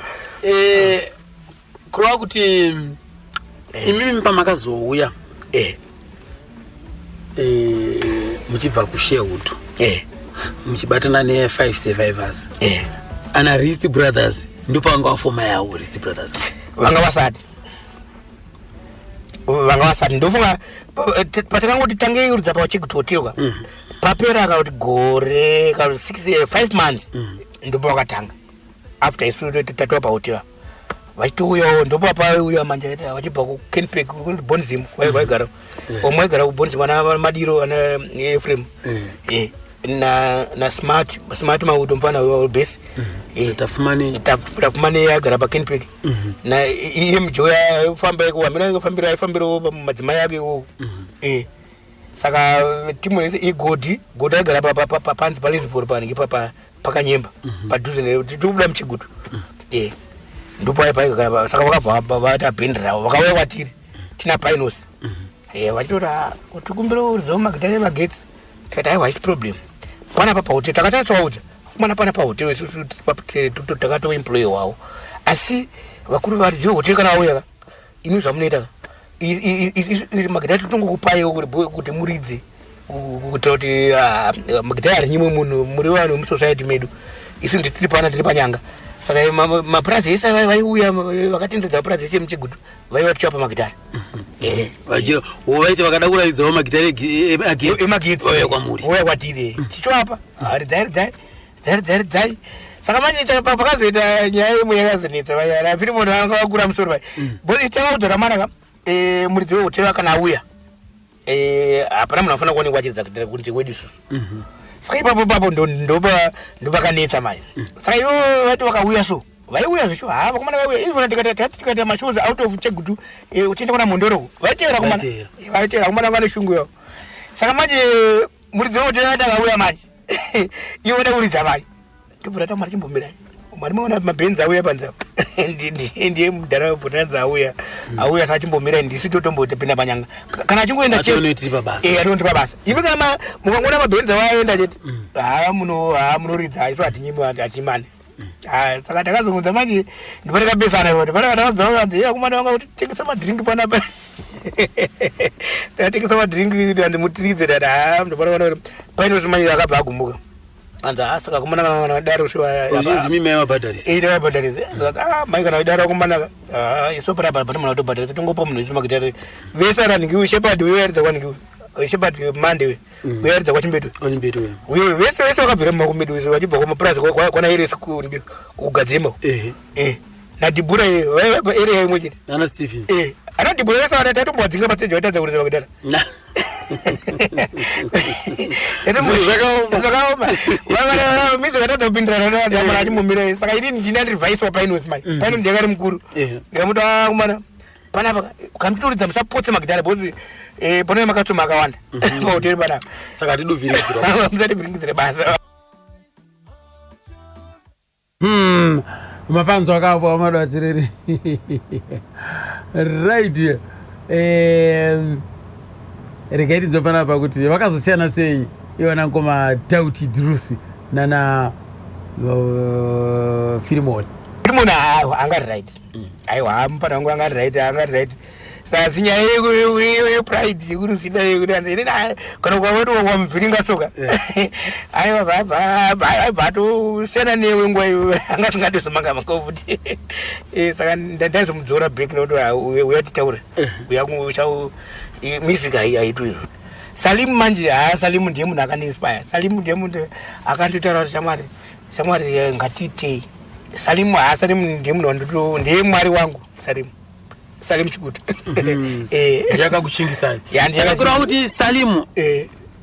Kureva kuti imimi pamakazouya muchibva kuSherwood, muchibatana ne5 Survivors, ana Rist Brothers ndopavanga vafoma yavo Rist Brothers? Vanga vasati, vanga vasati. Ndofunga patakangoti tangei kuridza paChegutu Hotel ka, papera kana kuti gore kana kuti 6, 5 months, ndopa vakatanga. After isu tatova pahotera, vachitouyawo, ndopa paiuya manje vachibva kuCanpec, Bonzim vaigara, omwe aigara kuBonzim, ana Madiro, ana Efrem, na Smart, Smart Mauto, mufana besi. Tafumane. Tafumane agara paCanpec, na iye Mujoya aifamba iko, amene aifambira madzimai ake iwowo. Saka timu yese igodhi godhi aigara panzi paLisbon, panenge pakanyemba padhuze, tikubuda muChigutu, ndipo paigara. Saka vakabva vaita bhendi ravo, vakauya kwatiri tina Pinos, vachitoti, "Tikumbira uridzawo magitare emagetsi." Tikati, "Aiwa, haisi problem, panapa pahotel." Takatatovaudza kumana pana pahotel isusu takatoemploy wavo, asi vakuru varidzi vehotel kana vauya ka, imi zvamunoita magitare totongokupaiwo kuti muridze, kuitira kuti magitare ari nyimwe munhu, muri vanhu vemusociety medu, isu nditiri pana, tiri panyanga. Saka mapurazi ese vaiuya vakatenderedza mapurazi ese emuChegutu, vaiva tichivapa magitare. Vaiti vakada kuratidzawo magitare emagetsi ouya kwamuri? Ouya kwatiri, tichivapa, ridzai, ridzai, ridzai, ridzai, ridzai. Saka manje pakazoita nyaya imwe yakazonetsa, Filimoni vanga vakura musoro vai, because takaudza ramana ka, muridzi wehotera kana auya, hapana munhu anofanira kuonekwa achiridza gitare kunze kwedu isusu. Saka ipapo papo ndopakanetsa mai. Saka ivo vati vakauya, so vaiuya zvisho, ha, vakomana vaiuya ivona. Tikaita mashows out of Chegutu, uchienda kuna Mondoro, vaitevera komana, vaitevera komana, vane shungu yavo. Saka manje muridzi wehotera vati akauya manje, ivo vada kuridza mai, tobva tati, "Mari chimbomirai, mari, maona mabhenzi auya panze apa, ndiye mudhara Bonanza auya, auya, saka chimbomirai, ndisu totombotopinda panyanga kana achingoenda." Atonoti pabasa. Atonoti pabasa. Imi kana mukangoona mabhenzi awaenda chete, ha, muno, ha, munoridza, isu hatinyimi, hatimani. Saka takazongodza manje, ndipo takapesana, ndipo takabva akomana vanga kuti tengesa madhiringi panapa, takatengesa madhiringi kuti andimutiridze. Tati, ha, ndipo paino manje akabva agumuka, anzi, "Ha, saka kumana kana daro." Uzhinzi mimi mabhadharisa? Takabhadharisa. Mai, kana daro akomana, isu panapa pane munhu atobhadharisa, tongopa munhu isu magitare vese. Aranhingiwi Shepard uyo aridza kwaningiwi Shepard Mande uyo, uyo aridza kwaChimbetu. Kwachimbetu. Uyo, vese vese vakabvira mumaoko medu vachibva kumapurazi kwana Eresi kuGadzima naDhibhura vaibva area imwe chete. Ana Stephen. Ana Dhibhura vese vana tatombovadzinga pasteji, vaitadza kuridza magitare. Zvakaoma. Zvakaoma, midzi katadza kupindirana namana achimumira. Saka inini ndina ndiri vice waPainos mai, Paino ndiyakari mukuru. Ndikamuti, "Kumana panapa kamitoridza, musapotse magitare, because panouya makatsoma akawanda pahoteri panapa." Saka hatiduvhiridzirwa. Musativhiringidzire basa. Mapanzo akavo amadatsireri. Right, regai tinzwe panapa kuti vakazosiyana sei ivana ngoma Dauti Drusi nana Filimoni. Munhu angari right, aiwa, mufana wangu angari right, angari right. Saka si nyaya yepride yekuti usida yekuti anzi inini kana ukawati wamuvhiringa soka, aiwa, aibva atosiyana newe nguva iyo, anga asingadi zomanga manga futi. Saka ndaizomudzora back nekuti, "Ah, uya titaure, uya music haitwi izvo." Salimu manje, haa, Salimu ndiye munhu akandiinspire. Salimu ndiye munhu akandotaura kuti shamwari, shamwari, ngatiitei. Salimu, haa, Salimu ndiye munhu wandito, ndiye mwari wangu Salimu, Salimu Chikuta. Ndiye akakuchingisai? Ya, ndiye Saka kureva kuti Salimu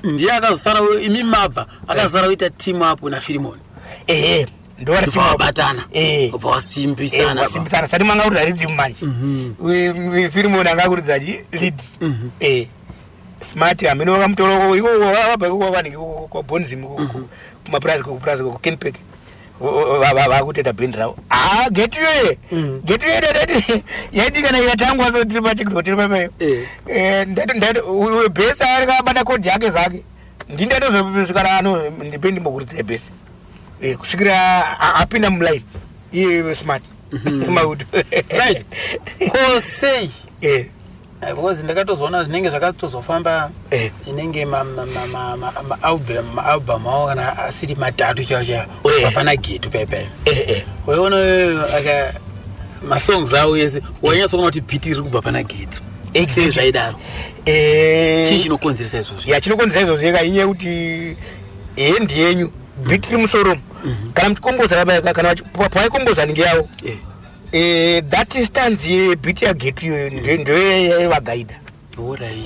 ndiye akazosara, imi mabva, akazosara kuita team up naFirimoni? Ehe, ndobva wabatana, ubva wasimbisana. Wasimbisana. Salimu anga kuridza rhythm manje, Firimoni anga kuridza chi lead. Smart hamene wakamutora iko, wabva iko vanenge kwabonzim, kumapurazi, kupurazi kukenpek, vakutoita bhendi ravo. Ha, getu iyoye, getu iyoye dadati yaiti kana ikatangwa, so tiri pachekutwa, tiri papayo, bass akabata chord yake zvake, ndindatozosvika ano ndipe ndimbokuridza bass, kusvikira apinda muline iye Smart Mauto. Right, ko sei? Because ndakatozoona zvinenge zvakatozofamba, inenge maalbum avo kana asiri matatu chaiwo chaiwo, hapana getu paipai. Waiona aka masongs avo ese, wainyatsoona kuti beat riri kubva pana getu. Sei zvaidaro? Chii chinokonzeresa izvozvo? Ya, chinokonzeresa izvozvo yeka inyaya yekuti hendi yenyu beat iri musoro, kana muchikomboza, kana pawaikomboza ninge yavo, that stance yebeat yagetu iyoyo ndiyo yaivagaidha,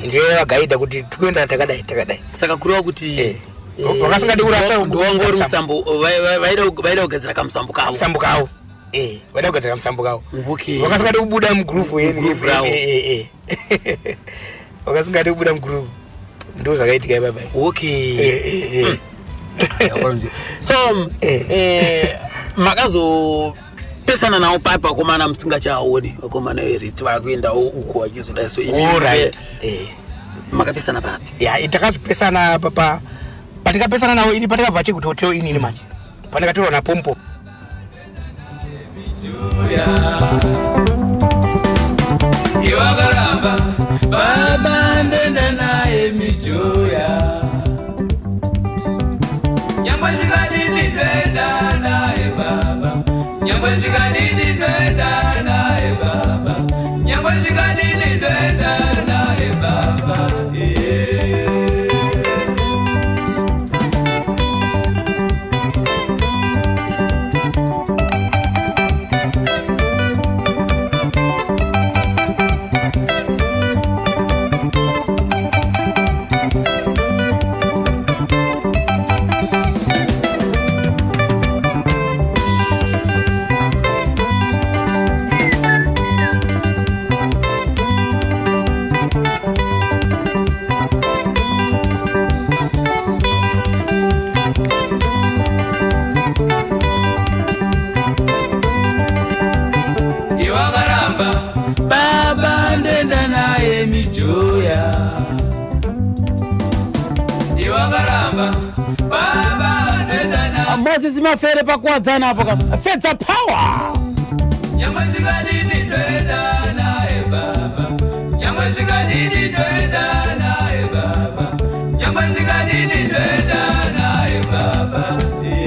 ndiyo yaivagaidha kuti tikuenda takadai takadai. Saka kureva kuti Vakasingadi kurasa. Ndowanga uri musambo, vaida kugadzira kamusambo kavo. Musambo kavo, vaida kugadzira musambo kavo. Vakasingadi kubuda mugroove. Mugroove ravo. Vakasingadi kubuda mugroove, ndo zvakaitika ipapa. Okay, so makazopesana nawo papi vakomana, musingachaoni vakomana veRitz vakuendawo uko vachizodai? So imi makapesana papi? Ya, takazopesana papa, patikapesana nawo ini patikabva Chegutu Hotel, inini manje pandikatorwa napompo. Iwakaramba baba, ndoenda naye mijoya, nyangwe zvikadini ndoenda naye baba, nyangwe zvikadini ndoenda naye baba, nyangwe zvikadini ndoenda naye baba, yeah. Iwakaramba baba, ndoenda naye mijoya, iwakaramba baba, ndoenda naye. Moses Mafere pakuwadzana apo ka Fedza Power. Nyangwe zvikadini ndoenda naye baba, nyangwe zvikadini ndoenda naye baba, nyangwe zvikadini ndoenda naye baba, yeah.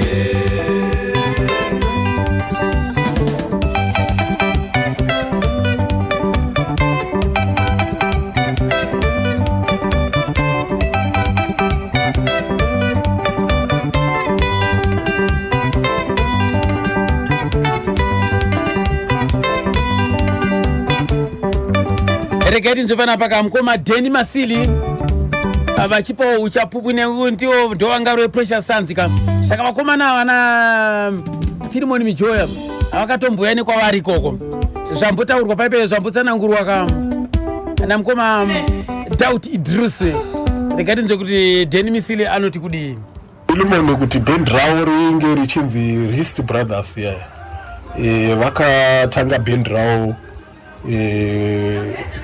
Regai tinzwe panapa kamukoma Deni Masili vachipawo uchapupu, ndiwo ndovanga rePrecious Sons ka. Saka vakomana vana Firimoni Mijoya havakatomboya nekwavari ikoko, zvambotaurwa paipe, zvambotsanangurwa ka namukoma Doubt Idrus. Regai tinzwe kuti Deni Misili anoti kudii. Filimoni, kuti bhendi ravo ringe richinzi Rist Brothers yaya, vakatanga bhendi ravo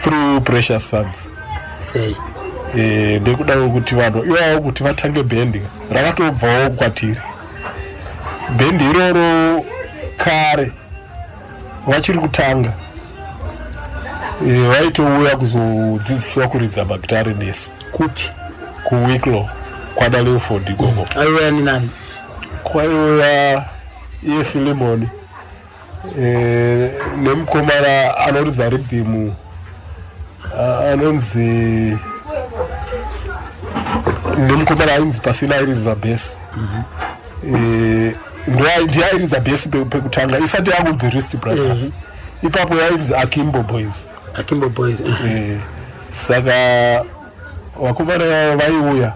through Precious Sons. Sei? Ndekuda kwekuti vanhu ivavo kuti vatange bhendi rakatobvawo kwatiri, bhendi iroro kare vachiri kutanga, vaitouya kuzodzidziswa kuridza magitare nesu. Kupi? KuWicklow, kwana Leoford ikoko. Aiuya ni nani? Kwaiuya iye Filimoni, nemukomana anoridza rhythm, anonzi Nemukomana ainzi Pasina airidza bhesi. Ndiye airidza bhesi pekutanga isati yakunzi Rist Brothers. Ipapo yainzi Akimbo Boys. Akimbo Boys. Saka vakomana vavo vaiuya.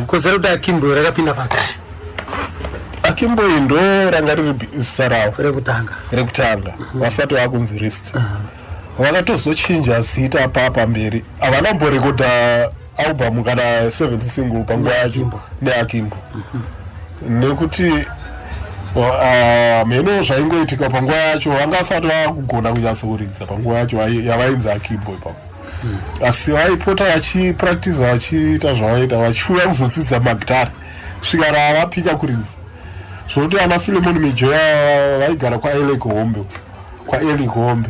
Kozera kuti Akimbo rakapinda papi? Akimbo iyi ndo ranga riri zita ravo rekutanga. Rekutanga, vasati vakunzi Rist. Vakatozochinja zita pa pamberi. Havana kumborekodha album kana 7 single panguva yacho neAkimbo, nekuti mheno zvaingoitika panguva yacho, vanga vasati vakugona kunyatsokuridza panguva yacho yavainzi Akimbo ipapo. Asi vaipota vachipractice, vachiita zvavaita, vachiuya kuzodzidza magitare kusvika ravapika kuridza, zvokuti ana Filemon Mijoya vaigara kwaElek Hombe, kwaElik Hombe,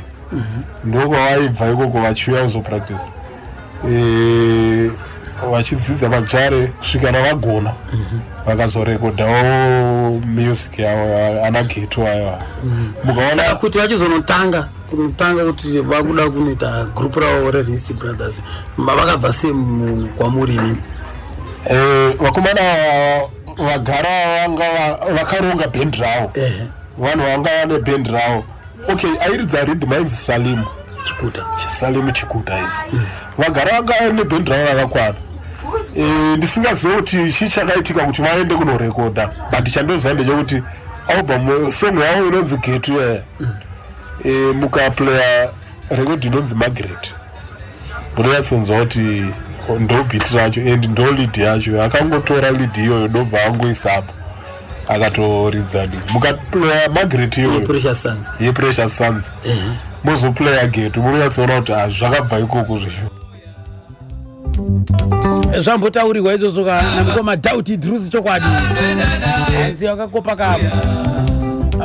ndokwavaibva ikoko vachiuya kuzopractice, vachidzidza magitare kusvika ravagona, vakazorekodhawo music yavo, ana Geto ayo. Mukaona Saka kuti vachizonotanga kunotanga kuti vakuda kunoita group ravo reRist Brothers, vakabva sei kwamuri inini? Vakomana vagara vanga vakaronga bhendi ravo, vanhu vanga vane bhendi ravo. Okay, airidza rhythm ainzi Salimu Chikuta. Salimu Chikuta isi. Vagara vanga vane bhendi ravo rakakwana. Ndisingazivi kuti chii chakaitika kuti vaende kunorekodha, but chandoziva ndechekuti album song yavo inonzi Getu yaya, mukaplaya rekodi inonzi Margaret, munonyatsonzwa kuti ndo beat racho and ndo lead yacho. Akangotora lead iyoyo, ndobva angoisapo, akatoridza. Mukaplaya Margaret iyoyo Precious Sons. yePrecious Sons, mozoplaya Getu, munonyatsoona kuti ah, zvakabva ikoko zvezvo. Zvambotaurirwa izvozvo ka namukoma Dauti Drus, chokwadi hanzi wakakopa ka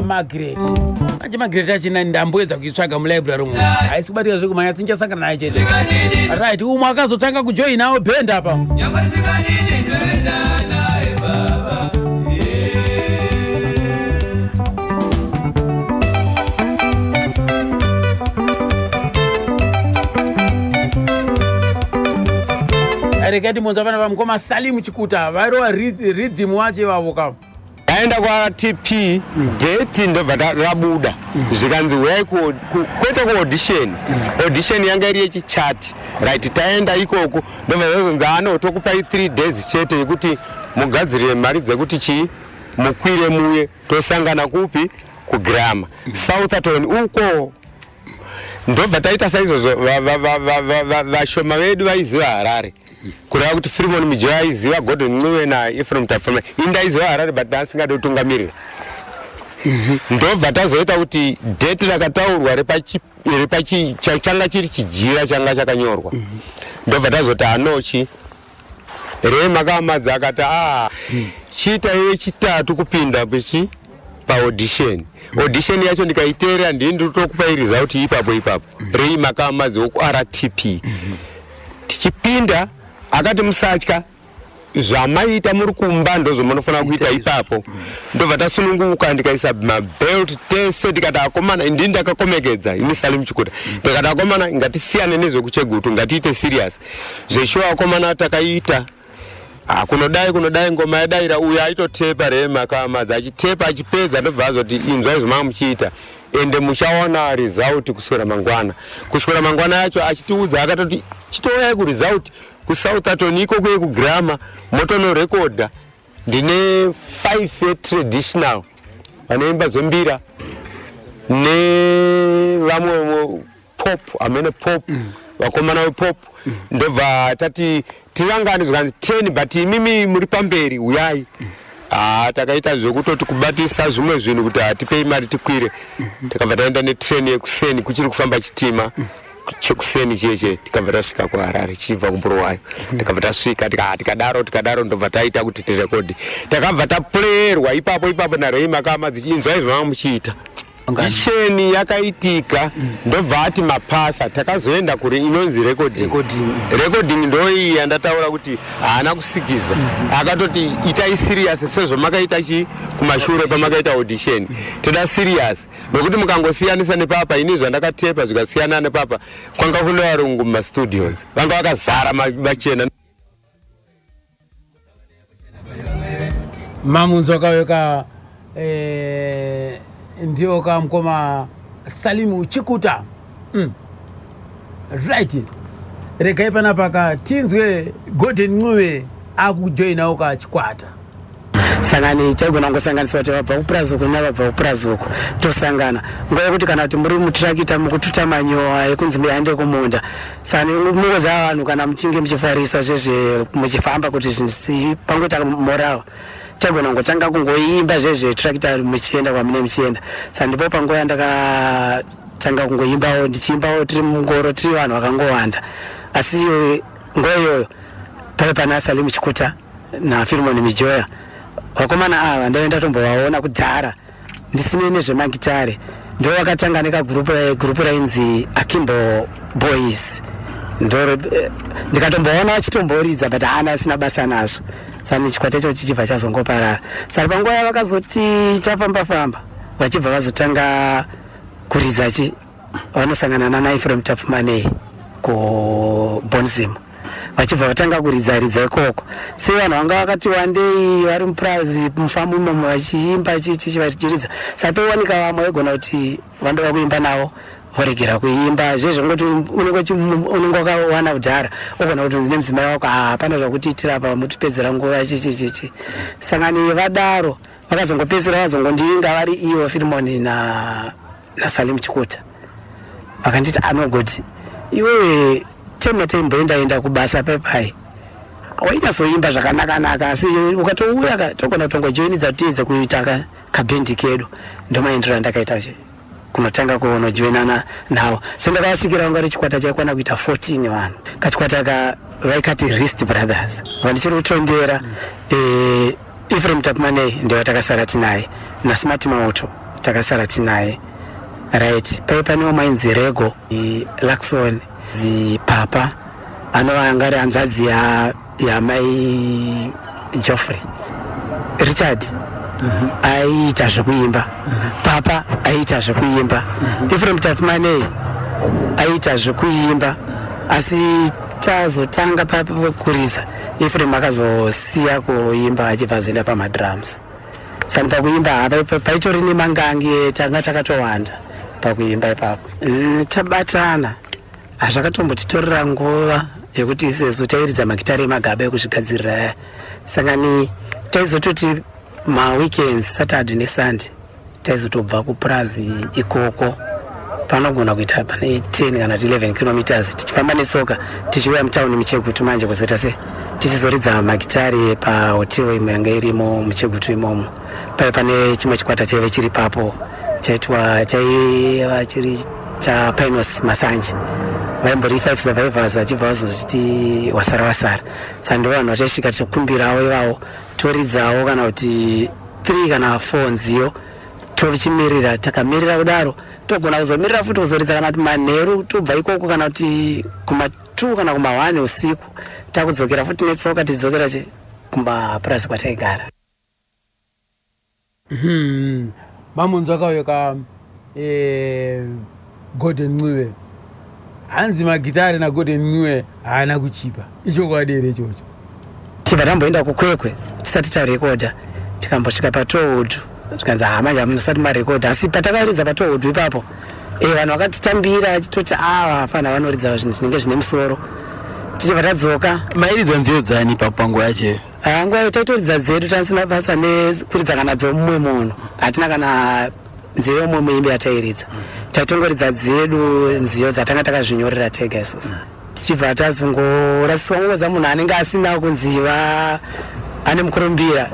Margaret. Manje Margaret achina, ndamboedza kuitsvaga mulibrary umu, haisi kubatika zvekumhanya, sinchasangana naye chete. Right, umwe akazotanga kujoinawo band apa. Nyangwe zvikadini ndoenda naye baba. Regai timbonzwa vana vamukoma Salimu Chikuta vairova rhythm wacho ivavo ka. Taenda kwaTP, date ndobva rabuda, zvikanzi uyai kwete kuaudition. Audition yanga iri yechichati, right? Taenda ikoko, ndobva zvazonzi ano tokupai 3 days chete yekuti mugadzirire mari dzekuti chii, mukwire muye, tosangana kupi? Kugirama Southerton uko. Ndobva taita saizvozvo. Vashoma vedu vaiziva Harare, kureva kuti Freeman Mijoya aiziva, Gordon Ncube naEphraim Tafema. Ini ndaiziva Harare, but ndasingade kutungamirira. Ndobva tazoita kuti date rakataurwa changa chiri chijira changa chakanyorwa. Ndobva tazoti anochi Remakamadza akati a chiita iwe chitatu kupinda pichi paaudition. Audition yacho ndikaiteerera, ndini ndinotokupai result ipapo ipapo. Rei Makamadzi wokuRTP, tichipinda akati musatya, zvamaita muri kumba ndozvamunofanira kuita ipapo. Ndobva tasununguka, ndikaisa mabelt tese, tikati akomana, ndini ndakakomekedza ini Salim Chikuta, ndikati akomana, ngatisiyane nezvekuChegutu, ngatiite serious zveshuwa. Akomana takaita. Ah, kunodai kunodai, ngoma yadaira, uyo aitotepa Remakamadza achitepa, achipedza ndobva azoti inzwai zvamanga muchiita, ende muchaona result kuswera mangwana. Kuswera mangwana yacho achitiudza akatoti chitouyai kuresult kuSoutherton ikoko yekugrama, motonorekodha. Ndine 5 yetraditional vanoimba zvembira nevamwe pop, amene pop, vakomana vepop. Ndobva tati tirangani, zvikanzi 10, but imimi muri pamberi, uyai. Ah, takaita zvekutoti kubatisa zvimwe zvinhu kuti hatipei mari tikwire. Takabva taenda netrain yekuseni, kuchiri kufamba chitima chekuseni chiyeche. Tikabva tasvika kuHarare chichibva kuBuruwayo. Tikabva tasvika, tikadaro tikadaro, ndobva taita kuti tirekodhi. Takabva taplayerwa ipapo ipapo naRei Makama, dzichinzwai zvamanga muchiita. Audition yakaitika, ndobva ati mapasa. Takazoenda kuri inonzi recording. Recording ndoiyi yandataura kuti haana kusikiza, akatoti itai serious sezvamakaita chi kumashure pamakaita audition, toda serious, nokuti mukangosiyanisa nepapa, ini zvandakatepa zvikasiyana nepapa. Kwanga kune varungu mumastudios, vanga vakazara vachena. Mamunzwa kauyo ka eh, ndiwo ka mukoma Salimu Chikuta. Right, regai panapa ka tinzwe Golden Ncube akujoinawo ka chikwata. Sangani taigona kungosanganiswa kuti vabva kupurazi uku navabva kupurazi uku tosangana, nguva yekuti kana kuti muri mutirakita mukututa manyowa ekunzi muende kumunda. Saka mungoziva vanhu kana muchinge muchifarisa zvezve muchifamba kuti zvinhu pangoita moral, taigona kungotanga kungoimba zvezve tirakita muchienda kwamune muchienda. Saka ndipo panguva yandakatanga kungoimbawo, ndichiimbawo tiri mungoro, tiri vanhu vakangowanda. Asi nguva iyoyo paive pana Salimu Chikuta naFilimoni Mijoya. Vakomana ava ndaive ndatombovaona kudhara ndisinei nezvemagitare. Ndo vakatanga nekagurupu rainzi Akimbo Boys. Ndo ndikatomboona vachitomboridza, but haana asina basa nazvo. Saka chikwata icho chichibva chazongoparara. Saka panguva yavakazoti tafamba famba, vachibva vazotanga kuridza chi vanosangana nanaEphraim Tapfumanei kuBonzim, vachibva vatanga kuridza ridza ikoko. Sevanhu vanga vakati wandei vari mupurazi mufamu imomo vachiimba chichichi vachiridza. Saka paiwanika vamwe vaigona kuti vandoda kuimba navo, voregera kuimba zvezvo ngoti unenge wakawana kudhara, ogona kuti unzi nemudzimai wako, "Hapana zvakutiitira apa, mutipedzera nguva," chichichichi. Sangani vadaro vakazongopedzisira vazongondiinga vari ivo Filimoni naSalim Chikuta. Vakanditi, "Anogoti iwewe time yataimboendaenda kubasa pepai wainyatsoimba zvakanaka-naka, asi ukatouya togona kutongojoinidza tiedze kuita kabhendi kedu." Ndomaendero andakaita kunotanga kunojoinana navo. So ndakavasvikira vanga ri chikwata chaikwana kuita 14 vanhu. Kachikwata ka vaikati Rist Brothers. Vandichiri kutondera Ephraim Tapmanei ndewatakasara tinaye, naSmart Mauto takasara tinaye. Right, pai panewo mainzi Rego Luxon Papa, anova anga ari hanzvadzi yamai Geoffrey. Richard aiita zvekuimba, Papa aiita zvekuimba, Ephraim Tapmanei aiita zvekuimba. Asi tazotanga pakuridza, Ephraim akazosiya kuimba achibva azoenda pamadrums. Saka pakuimba hapa paitori nemangange, tanga takatowanda pakuimba ipapo. Tabatana hazvakatombotitorera nguva yekuti isesu tairidza magitari emagaba ekuzvigadzirira aya. Sangani taizototi maweekends, Saturday neSunday, taizotobva kupurazi ikoko, panogona kuita pane 10 kana 11 kilometers, tichifamba netsoka tichiuya mutauni muChegutu manje kuzoita se tichizoridza magitari pahotel imwe yanga irimo muChegutu imomo. Paive pane chimwe chikwata chaive chiri papo, chaitwa chaiva chiri chaPinos Masanje, vaimbori Five Survivors, vachibva vazozviti Wasara Wasara. Saka ndo vanhu vataisvika tichikumbirawo ivavo, toridzawo kana kuti 3 kana 4 nziyo, tochimirira. Takamirira kudaro, togona kuzomirira futi kuzoridza kana kuti manheru, tobva ikoko kana kuti kuma2 kana kuma1 usiku, takudzokera futi netsoka tichidzokera kumapurazi kwataigara. Mamunzwa kauyo ka Golden Ncube. Hanzi magitari naGolden Ncube haana kuchipa. Ichokwadi here ichocho? Tibva tamboenda kuKwekwe tisati tarekodha, tikambosvika paTowood, tikanzi, "Ha, manje hamusati marekodha." Asi patakaridza paTowood ipapo, vanhu vakatitambira vachitoti, "Ava fana vanoridza zvinhu zvinenge zvine musoro." Tichibva tadzoka. Mairidza nziyo dzani ipapo panguva yacho? Ah, nguva iyo taitoridza dzedu, tanisina basa nekuridza kana dzomumwe munhu. Hatina kana nziyo yomumwe muimbi yatairidza, taitongoridza dzedu nziyo dzatanga takazvinyorera tega isusu. Tichibva tazongorasiswa ngoza munhu anenge asina kunziva ane mukurumbira,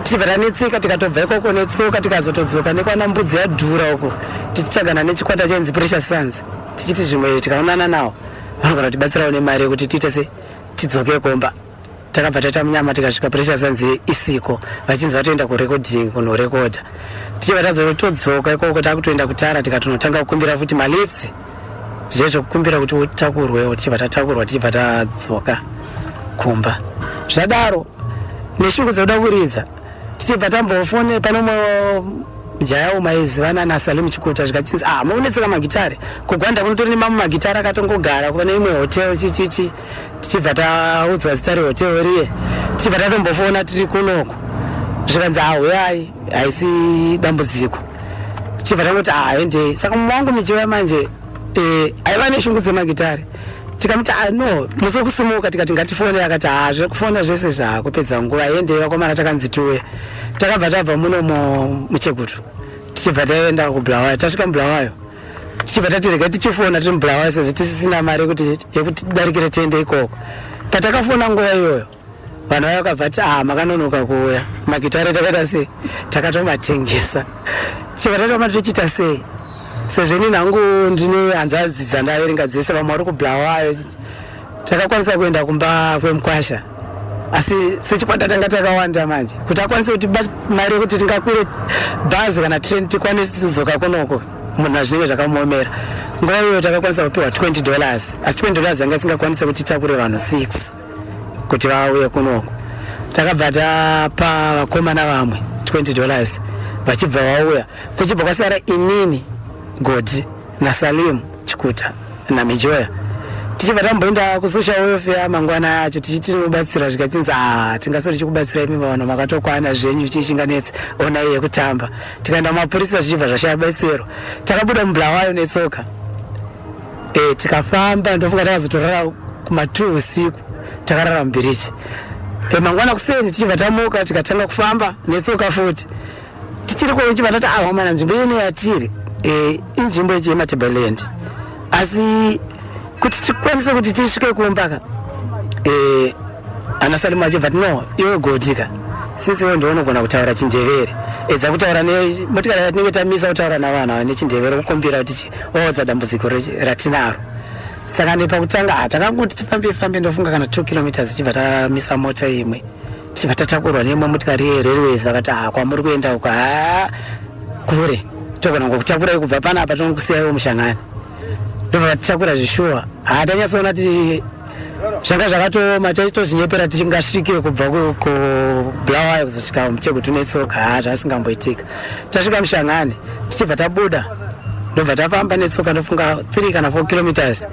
tichibva tanetseka, tikatobva ikoko netsoka, tikazotodzoka nekwana Mbudzi Yadhura uko, tichitsvagana nechikwata chainzi Precious Sons, tichiti zvimwe tikaonana nawo vanogona kutibatsirawo nemari yekuti tiite se tidzoke kumba. Takabva taita munyama, tikasvika Precious Sons isiko, vachinzi vatoenda kurecording kunorekodha. Tichibva tazotodzoka ikoko, takutoenda kutara, tikatonotanga kukumbira futi malifts zvezvokukumbira kuti utakurwewo. Tichibva tatakurwa, tichibva tadzoka kumba. Zvadaro, neshungu dzekuda kuridza, tichibva tambofone pane umwe mujaya umaizivana naSalim Chikuta, zvikachinzi, "Ah, muunetseka magitare kuGwanda kunotori nemamwe magitare akatongogara pane imwe hotel," chichichi. Tichibva taudzwa zita rehotel riye, tichibva tatombofona tiri kunoku. Zvikanzi ahuyai, haisi dambudziko. Tichibva tangoti ahendei. Saka mumwe wangu Mijoya manje aiva neshungu dzemagitare. Tikamuti ah, no, musi wekusimuka tikati ngatifone, akati ha, zvekufona zvese zvakupedza nguva, hendei vakomana, takanzi tiuye. Takabva tabva muno muChegutu, tichibva taenda kuBulawayo. Tasvika muBulawayo, tichibva tati regai tichifona tiri muBulawayo sezvo tisisina mari yekuti tidarikire tiende ikoko. Patakafona nguva iyoyo, vanhu vaya vakabva ti ah, makanonoka kuuya, magitare takaita sei, takatomatengesa. Tichibva tatoma tichiita sei, sezvo inini hangu ndine hanzvadzi dzandaverenga dzese, vamwe vari kuBulawayo. Takakwanisa kuenda kumba kwemukwasha, asi sechikwata tanga takawanda manje, kuti akwanise kuti mari yekuti tingakwire bhazi kana train tikwanise kudzoka kunoko, munhu zvinenge zvakamuomera. Nguva iyoyo takakwanisa kupiwa $20, asi $20 yanga isingakwanise kuti titakure vanhu 6 kuti vauye kunoko. Takabva tapa vakomana vamwe $20, vachibva vauya, kuchibva kwasara inini, Godi naSalim Chikuta naMijoya. Tichibva tamboenda kusocial welfare mangwana acho tichiti tinobatsira, zvikachinzi a, tingasori tichikubatsira imi, vanhu makatokwana zvenyu, chii chinganetsa, onai yekutamba. Tikaenda mumapurisa, zvichibva zvashaya batsiro. Takabuda muBulawayo netsoka, tikafamba, ndofunga takazotorara kuma2 usiku, takarara mubhiriji. Mangwana kuseni tichibva tamuka, tikatanga kufamba netsoka futi. Tichiri kuchibva tati ahwamana, nzvimbo ine yatiri inzvimbo yeMatabeleland, asi kuti tikwanise kuti tisvike kumba ka, ana Salimu achibva ti no, iwe Godika, since iwe ndounogona kutaura chiNdevere, edza kutaura nemotikari yatinenge tamisa, kutaura navanhu ava nechiNdevere, kukumbira kuti waudza dambudziko ratinaro. Saka nepakutanga takangoti tifambe fambe, ndofunga kana 2 kilometers, tichibva tamisa mota imwe, tichibva tatakurwa neimwe motikari yerailways. Vakati ha, kwamuri kuenda uko ha kure, togona ngokutakurai kubva panapa tonokusiyaiwo mushangani. Ndobva vatitakura zvishuwa. Ha, tanyatsoona kuti zvanga zvakatooma, taitozvinyepera tichingasvike kubva kuBulawayo kuzosvika muChegutu netsoka, ha, zvasingamboitika. Tasvika mushangani, tichibva tabuda, ndobva tafamba netsoka, ndofunga 3 kana 4 kilometers,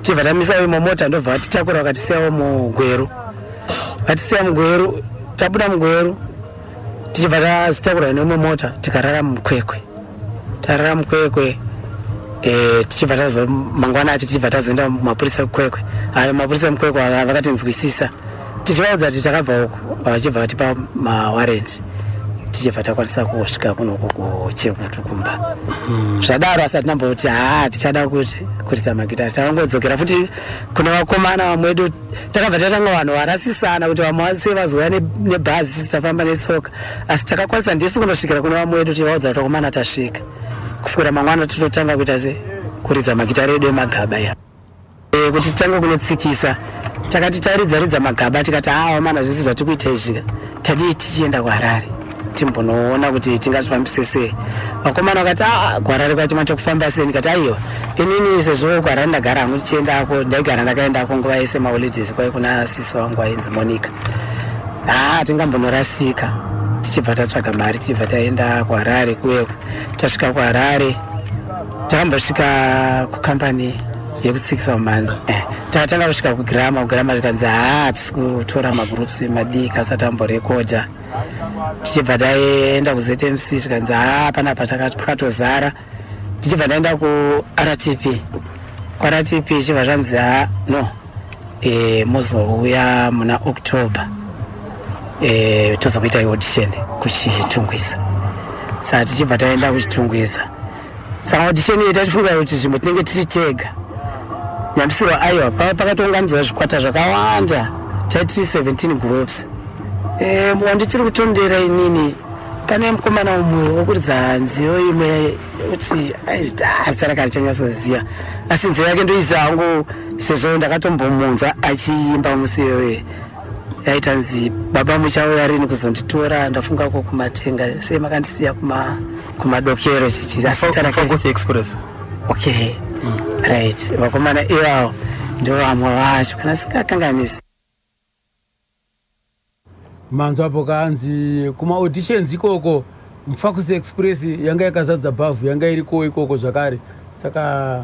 tichibva tamisa imo mota, ndobva vatitakura vakatisiyawo muGweru. Vatisiya muGweru, tabuda muGweru, tichibva tazitakura neimwe mota, tikarara muKwekwe. Tarara muKwekwe, tichibva tazo mangwana acho tichibva tazoenda mumapurisa ekuKwekwe. Ayo mapurisa emuKwekwe vakatinzwisisa, tichivaudza kuti takabva uku, vachibva vatipa mawarrant, tichibva takwanisa kusvika kunoko kuChegutu kumba. Zvadaro asati namboti haa, tichada kuti kuridza magitari, takangodzokera futi kune vakomana vamwe vedu. Takabva tatanga vanhu varasisana kuti vamwe sei vazouya nebhazi, sisi tafamba netsoka, asi takakwanisa ndisi kunosvikira kune vamwe vedu, tivaudza kuti vakomana tasvika. Kuswera mangwana tototanga kuita se kuridza magitari edu emagaba ya kuti titange kunotsikisa. Takati taridza ridza magaba, tikati haa wamana, zvisi zvatiri kuita izvi, tadii tichienda kuHarare timbonoona kuti tingazvifambise sei. Vakomana vakati aa, kuHarare kwacho macho kufamba sei? Ndikati aiwa, inini sezvo kuHarare ndagara hangu tichiendako, ndaigara ndakaendako nguva yese maholidays, kwai kuna sisi wangu ainzi Monica, haa, tingambonorasika. Tichibva tatsvaga mari, tichibva taenda kuHarare kuye. Tasvika kuHarare, takambosvika kukambani yekutsikisa mumhanzi. Takatanga kusvika kuGramma. KuGramma zvikanzi haa, tisi kutora magroups madiki asati amborekodha. Tichibva taenda kuZMC, zvikanzi haa, panapa pakatozara. Tichibva taenda kuRTP. KwaRTP ichibva zvanzi haa, no, muzouya muna October, tozokuita audition kuChitungwiza. Saka tichibva taenda kuChitungwiza. Saka audition iyi tatifunga kuti zvimwe tinenge tiri tega, nyambisirwa aiwa, pakatounganidzwa zvikwata zvakawanda, taitiri 17 groups. Wandichiri kutondera inini, pane mukomana umwe wokuridza nziyo imwe kuti zita rake harichanyasoziva, asi nziyo yake ndoiziva hangu sezvo ndakatombomunzwa achiimba musi iyoyo. Yaitanzi baba muchauya rini kuzonditora, ndafunga ko kumatenga sei makandisiya kumadokero chichi, asi zita rake Focus Express. Okay, right, vakomana ivavo ndo vamwe vacho kana singakanganisi. Manzwa apo kaanzi kumaauditions ikoko Mufakose Express yanga yakazadza bhavhu, yanga iriko ikoko zvakare. Saka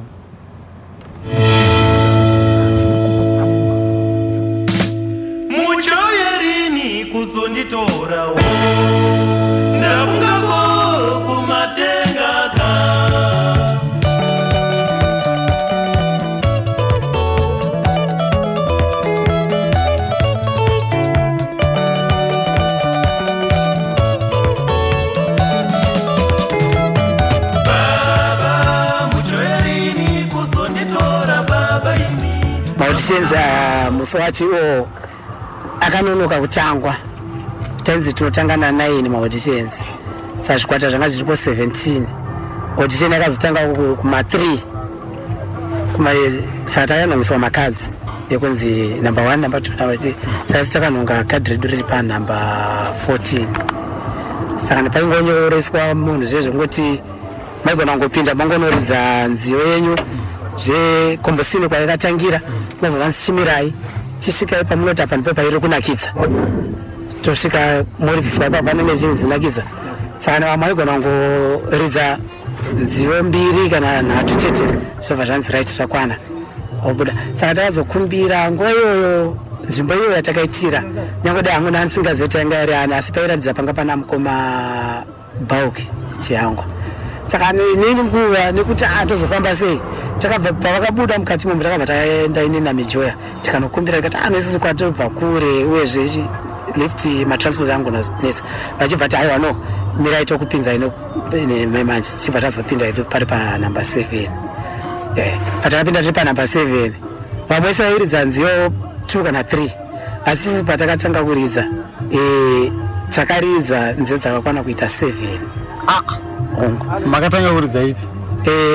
Muchauya rini kuzonditorawo? Maauditions musi wacho iwowo akanonoka kutangwa. Tainzi tinotanga na9 maauditions, saka zvikwata zvanga zviripo 17. Audition yakazotanga kuma3, saka takanongiswa makadzi ekunzi number 1, number 2, number 3. Saka takanonga kadhi redu riri panumber 14. Saka paingonyoreswa munhu zvezvongoti maigona kungopinda, mangonoridza nziyo yenyu zvekombosini kwayakatangira, mobva vanzi chimirai, chisvikai pamunoti apa ndipo pairi kunakidza. Tosvika, moridziswa ipapo, panenge chinhu zinakidza. Saka vamwe vaigona kungoridza nziyo mbiri kana nhatu chete, zvobva zvanzi right, zvakwana, wabuda. Saka takazokumbira nguva iyoyo nzvimbo iyoyo yatakaitira, nyange dai hangu ndandisingazivi kuti yanga iri ani, asi pairatidza panga pana mukoma Bauki Chiyangwa. Saka neni nguva nekuti tozofamba sei, takabva pavakabuda mukati momo, takabva taenda ini naMijoya, tikanokumbira tikati, ano isusu kwatobva kure, uyezve lift matransport angonetsa. Vachibva ti, aiwa, no, mirai tokupinzai manje. Tichibva tazopinda idu pari panumber 7. Patakapinda tiri panumber 7, vamwe vese vairidza nziyo 2 kana 3, asi isusu patakatanga kuridza, takaridza nziyo dzakakwana kuita 7. Hongu. Makatanga kuridza ipi?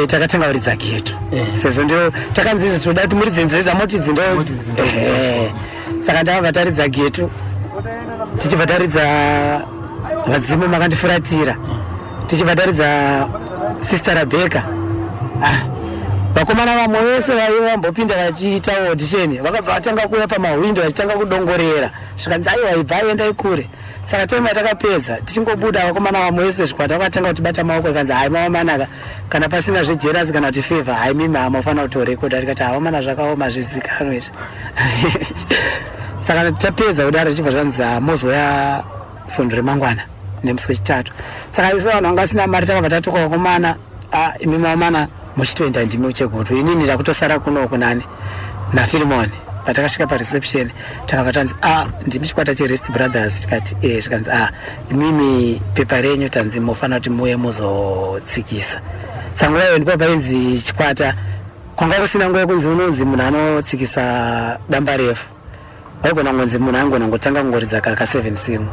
Takatanga kuridza Getu, sezvo ndio takanzi izvi tinoda kuti muridze nziyo dzamoti dzindo. Saka ndakabva taridza Getu, tichibva taridza Vadzimu Makandifuratira, tichibva taridza Sister Rebecca. Vakomana vamwe vese vaiva vambopinda vachiita audition vakabva vatanga kuuya pamahwindo vachitanga kudongorera, zvikanzi aiwa, ibva endai kure. Saka time yatakapedza tichingobuda, vakomana vamwe vese zvikwata vakatanga kutibata maoko, ikanzi hai, mavamanaka, kana pasina zvejealous kana kuti favour, hai, mimi hamufanira kutorekodha. Tikati havamana, zvakaoma, zvizikanwa izvi. Saka tapedza kudaro, tichibva zvanzi mozoya svondo remangwana nemusi wechitatu. Saka isu vanhu vanga vasina mari takabva tatuka vakomana, imi mavamana muchitoenda, ndimi uChegutu, inini ndakutosara kunoku nani naFilimoni. Patakasvika pareception, takabva tanzi, a ndimi chikwata cheRest Brothers? Tikati e. Zvikanzi, a imimi pepa renyu tanzi mofanira kuti muye muzotsikisa. Saka nguva iyo ndipo painzi chikwata, kwanga kusina nguva yekunzi unonzi munhu anotsikisa damba refu. Waigona kungonzi munhu angona ngotanga kungoridza kaka 7 simwe.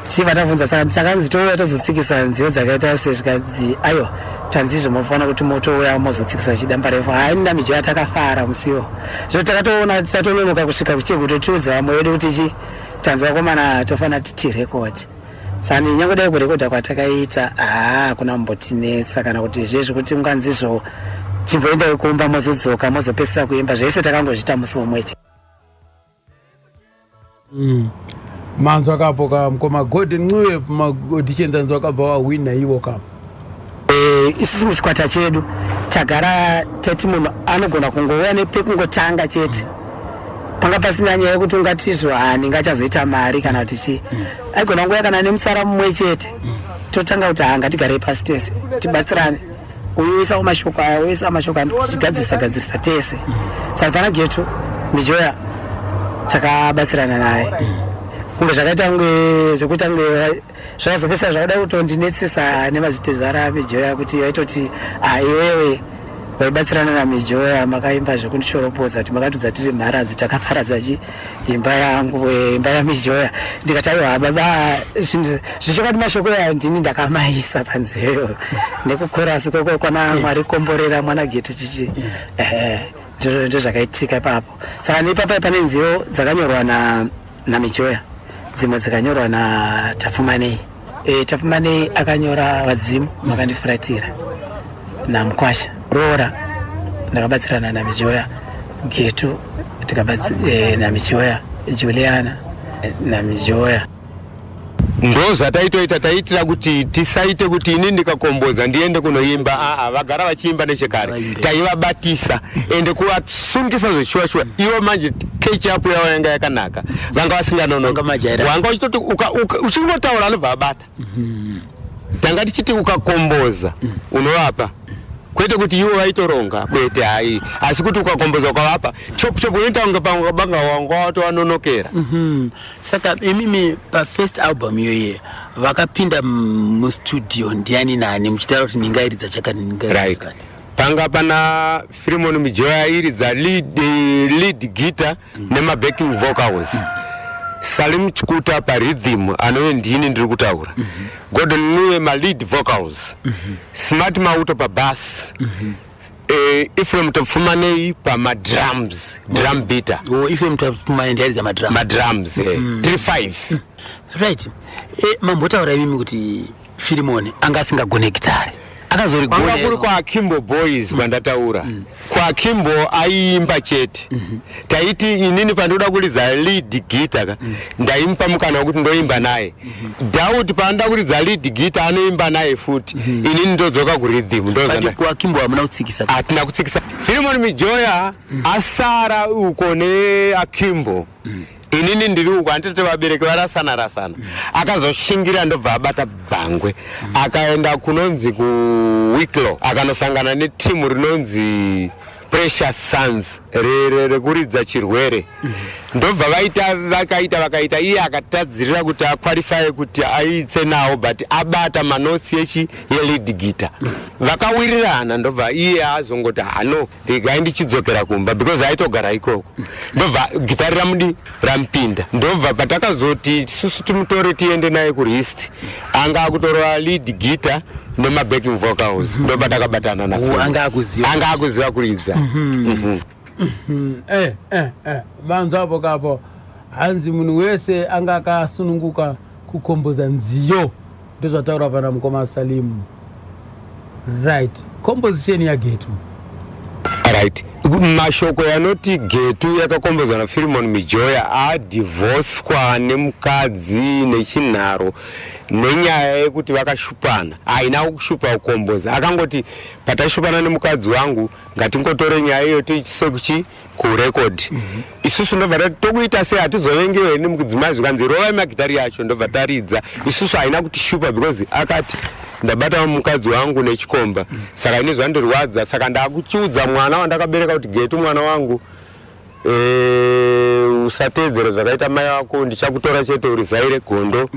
Tichibva tabvunza, saka takanzi touya tozotsikisa nziyo dzakaita sezvikanzi aiwa, tanzi izvo mofanira kuti motouya mozotsikisa chidamba refu. Hai, namijoya takafara musiwo zvino takatoona tatononoka kusvika kuChegutu, tiudze vamwe vedu kuti chi tanzi vakomana tofanira kuti tirekodi. Saka nyange dai kurekodha kwatakaita, haa, kuna mumbotinetsa kana kuti zvezvi kuti unganzizvo chimboendai kumba mozodzoka mozopedzisa kuimba, zvese takangozviita musi womweche. Manzwa kapo ka mukoma Golden Ncube, maauditions anzi wakabva wahwina iwo ka. Isusu muchikwata chedu tagara tati munhu anogona kungouya nepekungotanga chete. Panga pasina nyaya yekuti ungatizvo hani ngachazoita mari kana kuti chii. Aigona kunguya kana nemutsara mumwe chete, totanga kuti ha, ngatigarei pasi tese tibatsirane, uyu uisawo mashoko aya, uisa mashoko aya, tichigadzirisa gadzirisa tese. Saka pana Getu, Mijoya takabatsirana naye kunge zvakaita kunge zvekuita kunge zvakazopesa zvakada kutondinetsesa nemazitezara aMijoya, kuti vaitoti, ah, iwewe waibatsirana naMijoya, makaimba zvekundishoropodza kuti makatudza tiri mharadzi, takaparadza chi imba yangu, imba yaMijoya. Ndikati aiwa baba, zvinhu zvechokwadi, mashoko aya ndini ndakamaisa panziyo nekukorasi kwekwe kwana Mwari komborera mwana Getu chichi. Ehe, ndizvo zvakaitika ipapo. Saka neipapa pane nziyo dzakanyorwa na naMijoya, dzimwe dzakanyorwa naTapfumanei. Tapfumanei akanyora Vadzimu Makandifuratira naMukwasha Roora, ndakabatsirana naMijoya. Getu namijoya, Juliana namijoya. Ndo zvataitoita, taiitira kuti tisaite kuti ini ndikakomboza ndiende kunoimba. Aa, vagara vachiimba nechekare, taivabatisa ende kuvasungisa zveshuwa shuwa. Ivo manje catch up yavo yanga yakanaka, vanga vasinganonoka, wanga uchitoti uchingotaura anobva abata. Tanga tichiti ukakomboza unovapa, kwete kuti ivo vaitoronga, kwete, hai, asi kuti ukakomboza ukavapa chop chop, unoita kunge pamwe banga wanga watovanonokera. Saka imimi pafirst album iyoye vakapinda mustudio ndiani nani, muchitaura kuti ndingairidza chakati, ndingairidza chakati? Panga pana Firimon Mijoya airidza lead, lead guitar nemabacking vocals. Salim Chikuta parhythm anove ndini ndiri kutaura. Gordon Ncube malead vocals. Smart Mauto pabass. Ephraim Tapfumanei pamadrums, drum beater. Oh, Ephraim Tapfumanei ndiaridza madrums. Madrums, tiri 5. Right. Mambotaura imimi kuti Firimoni anga asingagone gitare. Akazorigona. Kwanga kuri kwaAkimbo Boys kwandataura. KwaAkimbo aiimba chete. Taiti inini pandoda kuridza lead guitar ka, ndaimupa mukana wekuti ndoimba naye. Doubt paanoda kuridza lead guitar anoimba naye futi. Inini ndodzoka kurhythm. But kuAkimbo hamuna kutsikisa. Hatina kutsikisa. Firimoni Mijoya asara uko neAkimbo. Inini ndiri uko, handitoti vabereki varasana rasana. Akazoshingira ndobva abata bhangwe, akaenda kunonzi kuWicklow, akanosangana netimu rinonzi Precious Sons rekuridza chirwere. Ndobva vaita vakaita vakaita, iye akatadzirira kuti aqualify kuti aitse nawo, but abata manotsi echi yelead guitar. Vakawirirana, ndobva iye azongoti hano regai ndichidzokera kumba, because aitogara ikoko. Ndobva gitari ramudi ramupinda. Ndobva patakazoti isusu timutore tiende naye kuRist, anga akutorova lead guitar nemabacking vocals. Ndobva takabatana na Oh, anga akuziva. Anga akuziva kuridza. Manzwa apo kapo, hanzi munhu wese anga akasununguka kukomboza nziyo, ndozvataura pana mukoma Salimu. Right, composition yaGetu. Right, mashoko yanoti Getu yakakombozwa naFirimon Mijoya adhivhoswa nemukadzi nechinharo nenyaya yekuti vakashupana. Haina kushupa kukomboza, akangoti patashupana nemukadzi wangu ngatingotore nyaya iyo tiise kuchi kurekodi. Isusu ndobva tati tokuita sei, hatizovengewe nemudzimai? Zvikanzi rovai magitari yacho, ndobva taridza isusu. Haina kutishupa because akati ndabata mukadzi wangu nechikomba, saka ini zvandirwadza, saka ndakuchiudza mwana wandakabereka kuti Getu mwana wangu, usateedzera zvakaita mai vako, ndichakutora chete uri zai regondo.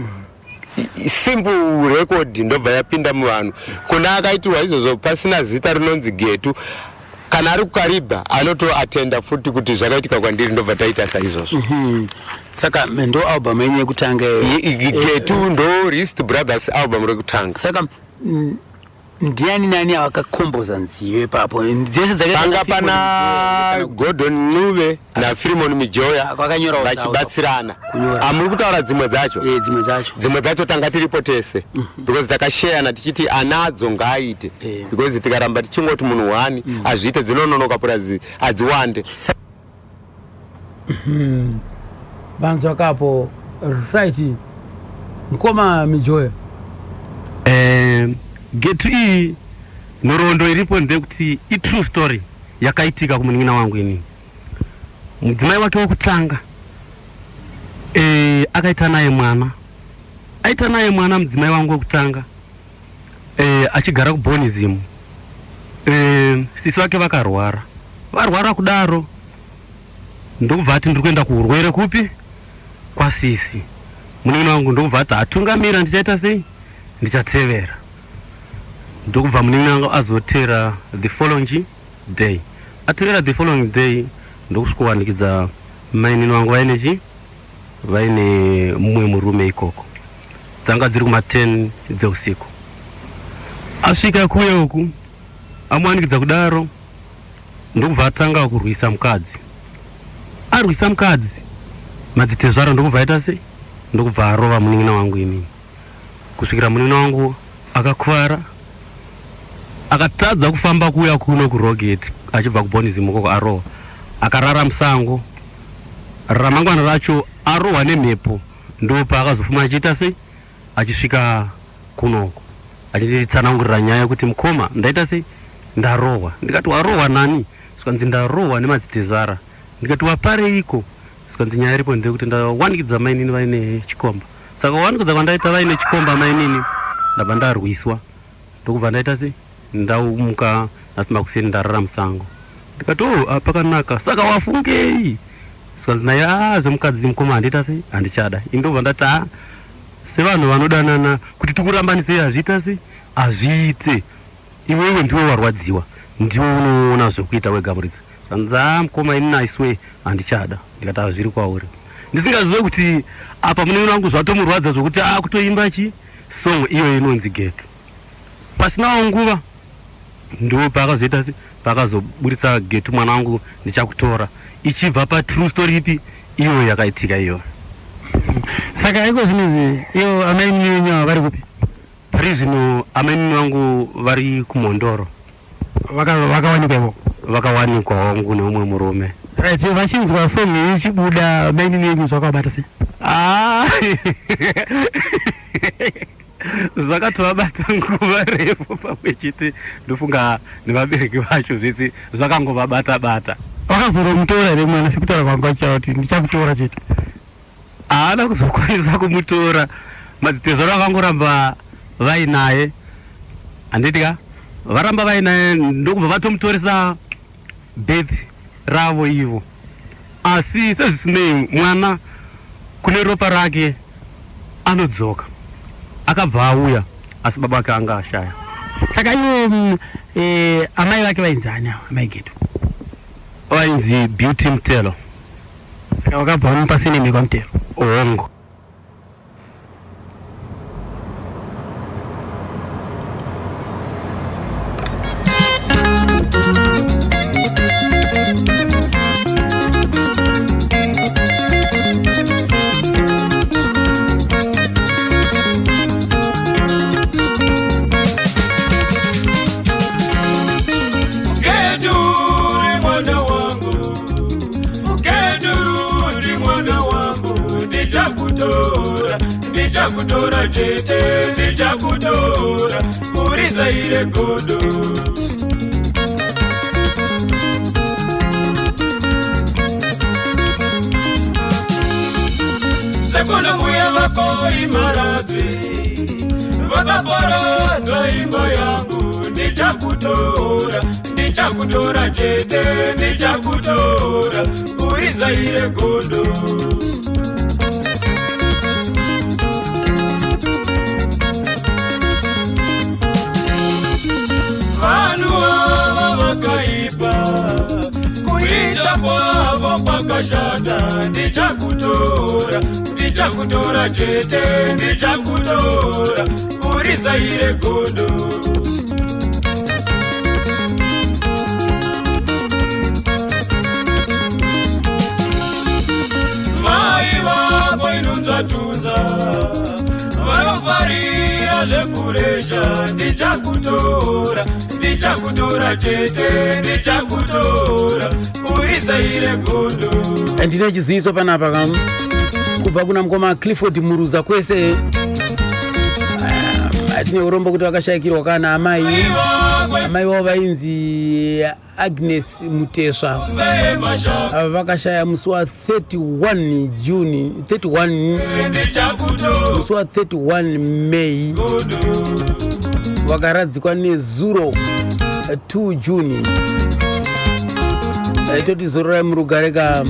Simple record, ndobva yapinda muvanhu. Kuna akaitirwa izvozvo pasina zita rinonzi Getu, kana ari kuKaribha anotoatenda futi kuti zvakaitika kwandiri, ndobva taita saizvozvo. Saka ndo album yenyu yekutanga iyo? Getu ndo Rist Brothers album rekutanga. Saka ndiani nani avakakomboza nziyo ipapo dzese dzakaita Panga na Filimon pana Mijoya? Gordon Ncube naFirimon Mijoya Vakanyorawo dzavo. vachibatsirana. Kunyora. Amuri kutaura dzimwe dzacho? Dzimwe dzacho. Dzimwe dzacho tanga tiripo tese because takasheyana tichiti anadzo ngaaite, because tikaramba tichingoti munhu one azviite dzinononoka, purazi adziwande. Vanzwa kapo. Right, mukoma Mijoya. Getu iyi, nhoroondo iripo ndeyekuti itrue story yakaitika kumunin'ina wangu inini. Mudzimai wake wokutanga akaita naye mwana, aita naye mwana mudzimai wangu wekutanga, achigara kuBonism. Sisi vake vakarwara, varwara kudaro ndokubva ati ndiri kuenda kuurwere kupi kwasisi. Munin'ina wangu ndokubva ati hatungamira, ndichaita sei, ndichatevera. Ndokubva munin'ina wangu azotera the following day. Atevera the following day ndokusvikowanikidza mainini wangu vaine chi vaine mumwe murume ikoko. Dzanga dziri kuma10 dzeusiku. Asvika kuye uku amuwanikidza kudaro, ndokubva atanga kurwisa mukadzi. Arwisa mukadzi, madzitezvara ndokubva aita sei, ndokubva arova munin'ina wangu inini kusvikira munin'ina wangu akakuvara, akatadza kufamba kuuya kuno kuRoget achibva kuBonism ukoko. Arohwa akarara musango. Ramangwana racho arohwa nemhepo ndopaakazofuma achiita sei, achisvika kunoko achititsanangurira nyaya yekuti mukoma ndaita sei, ndarohwa. Ndikati warohwa nani? Zvikanzi ndarohwa nemadzitezvara. Ndikati wapareiko? Zvikanzi nyaya iripo ndeyekuti ndawanikidza mainini vaine chikomba, saka wanikidza kwandaita vaine chikomba mainini, ndabva ndarwiswa, ndokubva ndaita sei, ndaumuka nhasi makuseni ndarara musango. Ndikati o pakanaka, saka wafungei? Zvikanzi naye a zvemukadzi mukoma handiita sei, handichada. Indobva ndati a sevanhu vanodanana kuti tikurambanisei hazviita sei, hazviite. Iwewe ndiwe warwadziwa. Ndiwe unoona zvekuita wega muridzi. Zvanzi haa mukoma ini naiswe handichada. Ndikati hazviri kwauri. Ndisingazive kuti apa munin'ina wangu zvatomurwadza zvokuti akutoimba chi song iyoyo inonzi Getu. Pasinawo nguva ndo paakazoita se paakazoburitsa Getu mwana wangu ndichakutora ichibva patrue story ipi iyoyo yakaitika iyoyo. Saka iko zvino izvi ivo amainini venyu ava vari kupi? Pari zvino amainini vangu vari kuMhondoro. Vakawanikwa ikoko? Vakawanikwa hongu neumwe murume. Right, vachinzwa song iyi ichibuda mainini yenyu zvakavabata sei? Ah, zvakatovabata nguva refu pamwe chete ndofunga nevabereki vacho zvese zvakangovabata bata. Vakazoromutora here mwana sekutaura kwanga vachitaura kuti ndichakutora chete? Haana kuzokwanisa kumutora, madzitezvara vakangoramba vainaye handiti ka, varamba vainaye ndokubva vatomutoresa birth ravo ivo. Asi sezvisinei mwana kune ropa rake anodzoka. Akabva auya asi baba vake anga ashaya. Saka ivo mm, eh, amai vake vainzi ani ava amai Getu? Vainzi Beauty Mutelo. Saka vakabva vamupa surname yekwaMutelo? Hongu. Muketuri mwana wangu, Muketuri mwana wangu, ndichakutora, ndichakutora chete, ndichakutora, urizaire godo. Sekuna mbuya vako imaradzi, vakaparadza imba yangu, ndichakutora, ndichakutora chete, ndichakutora, urizaire gondo. Vanhu ava vakaipa, kuita kwavo kwakashata, ndichakutora, ndichakutora chete, ndichakutora, urizaire gondo. Mai vako inunzvatunza, vanofarira zvekuresha, ndichakutora, ndichakutora chete, ndichakutora, urizaire gondo. Ndine chiziviso panapa kam kubva kuna mukoma Clifford Muruza kwese. Ah, tine urombo kuti vakashaikirwa kana amai amai vavo vainzi Agnes Mutesva. Ava vakashaya musi wa 31 June 31 musi wa 31 May, vakaradzikwa nezuro 2 June. Toti zororai murugare ka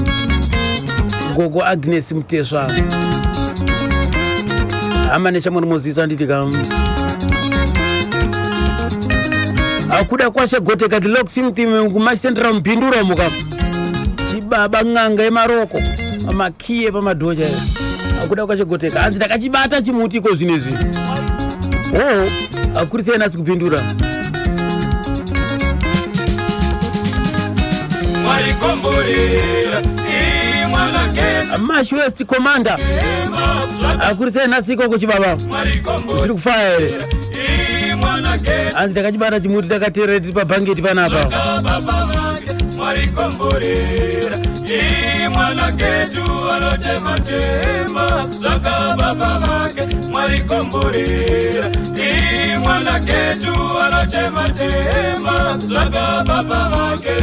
gogo Agnes Mutesva. Hama neshamwari mozivisa handiti ka akuda kwashe goteka the lock simtim kumacentral mupindura muka chibaba n'anga yemaroko makiye pamadhocha akuda kwashe goteka hanzi ndakachibata chimuti iko zvino izvi oo akurisei nhasi kupindura. Mash West Commander akurisei nhasi ikoko chibaba zviri kufaya here? Hanzi takachibata chimuti takateerera tiri pabhangeti panapa. Mwarikomborera mwana ketu anochema chema zvaka baba vake, mwarikomborera mwana ketu anochema chema zvaka baba vake.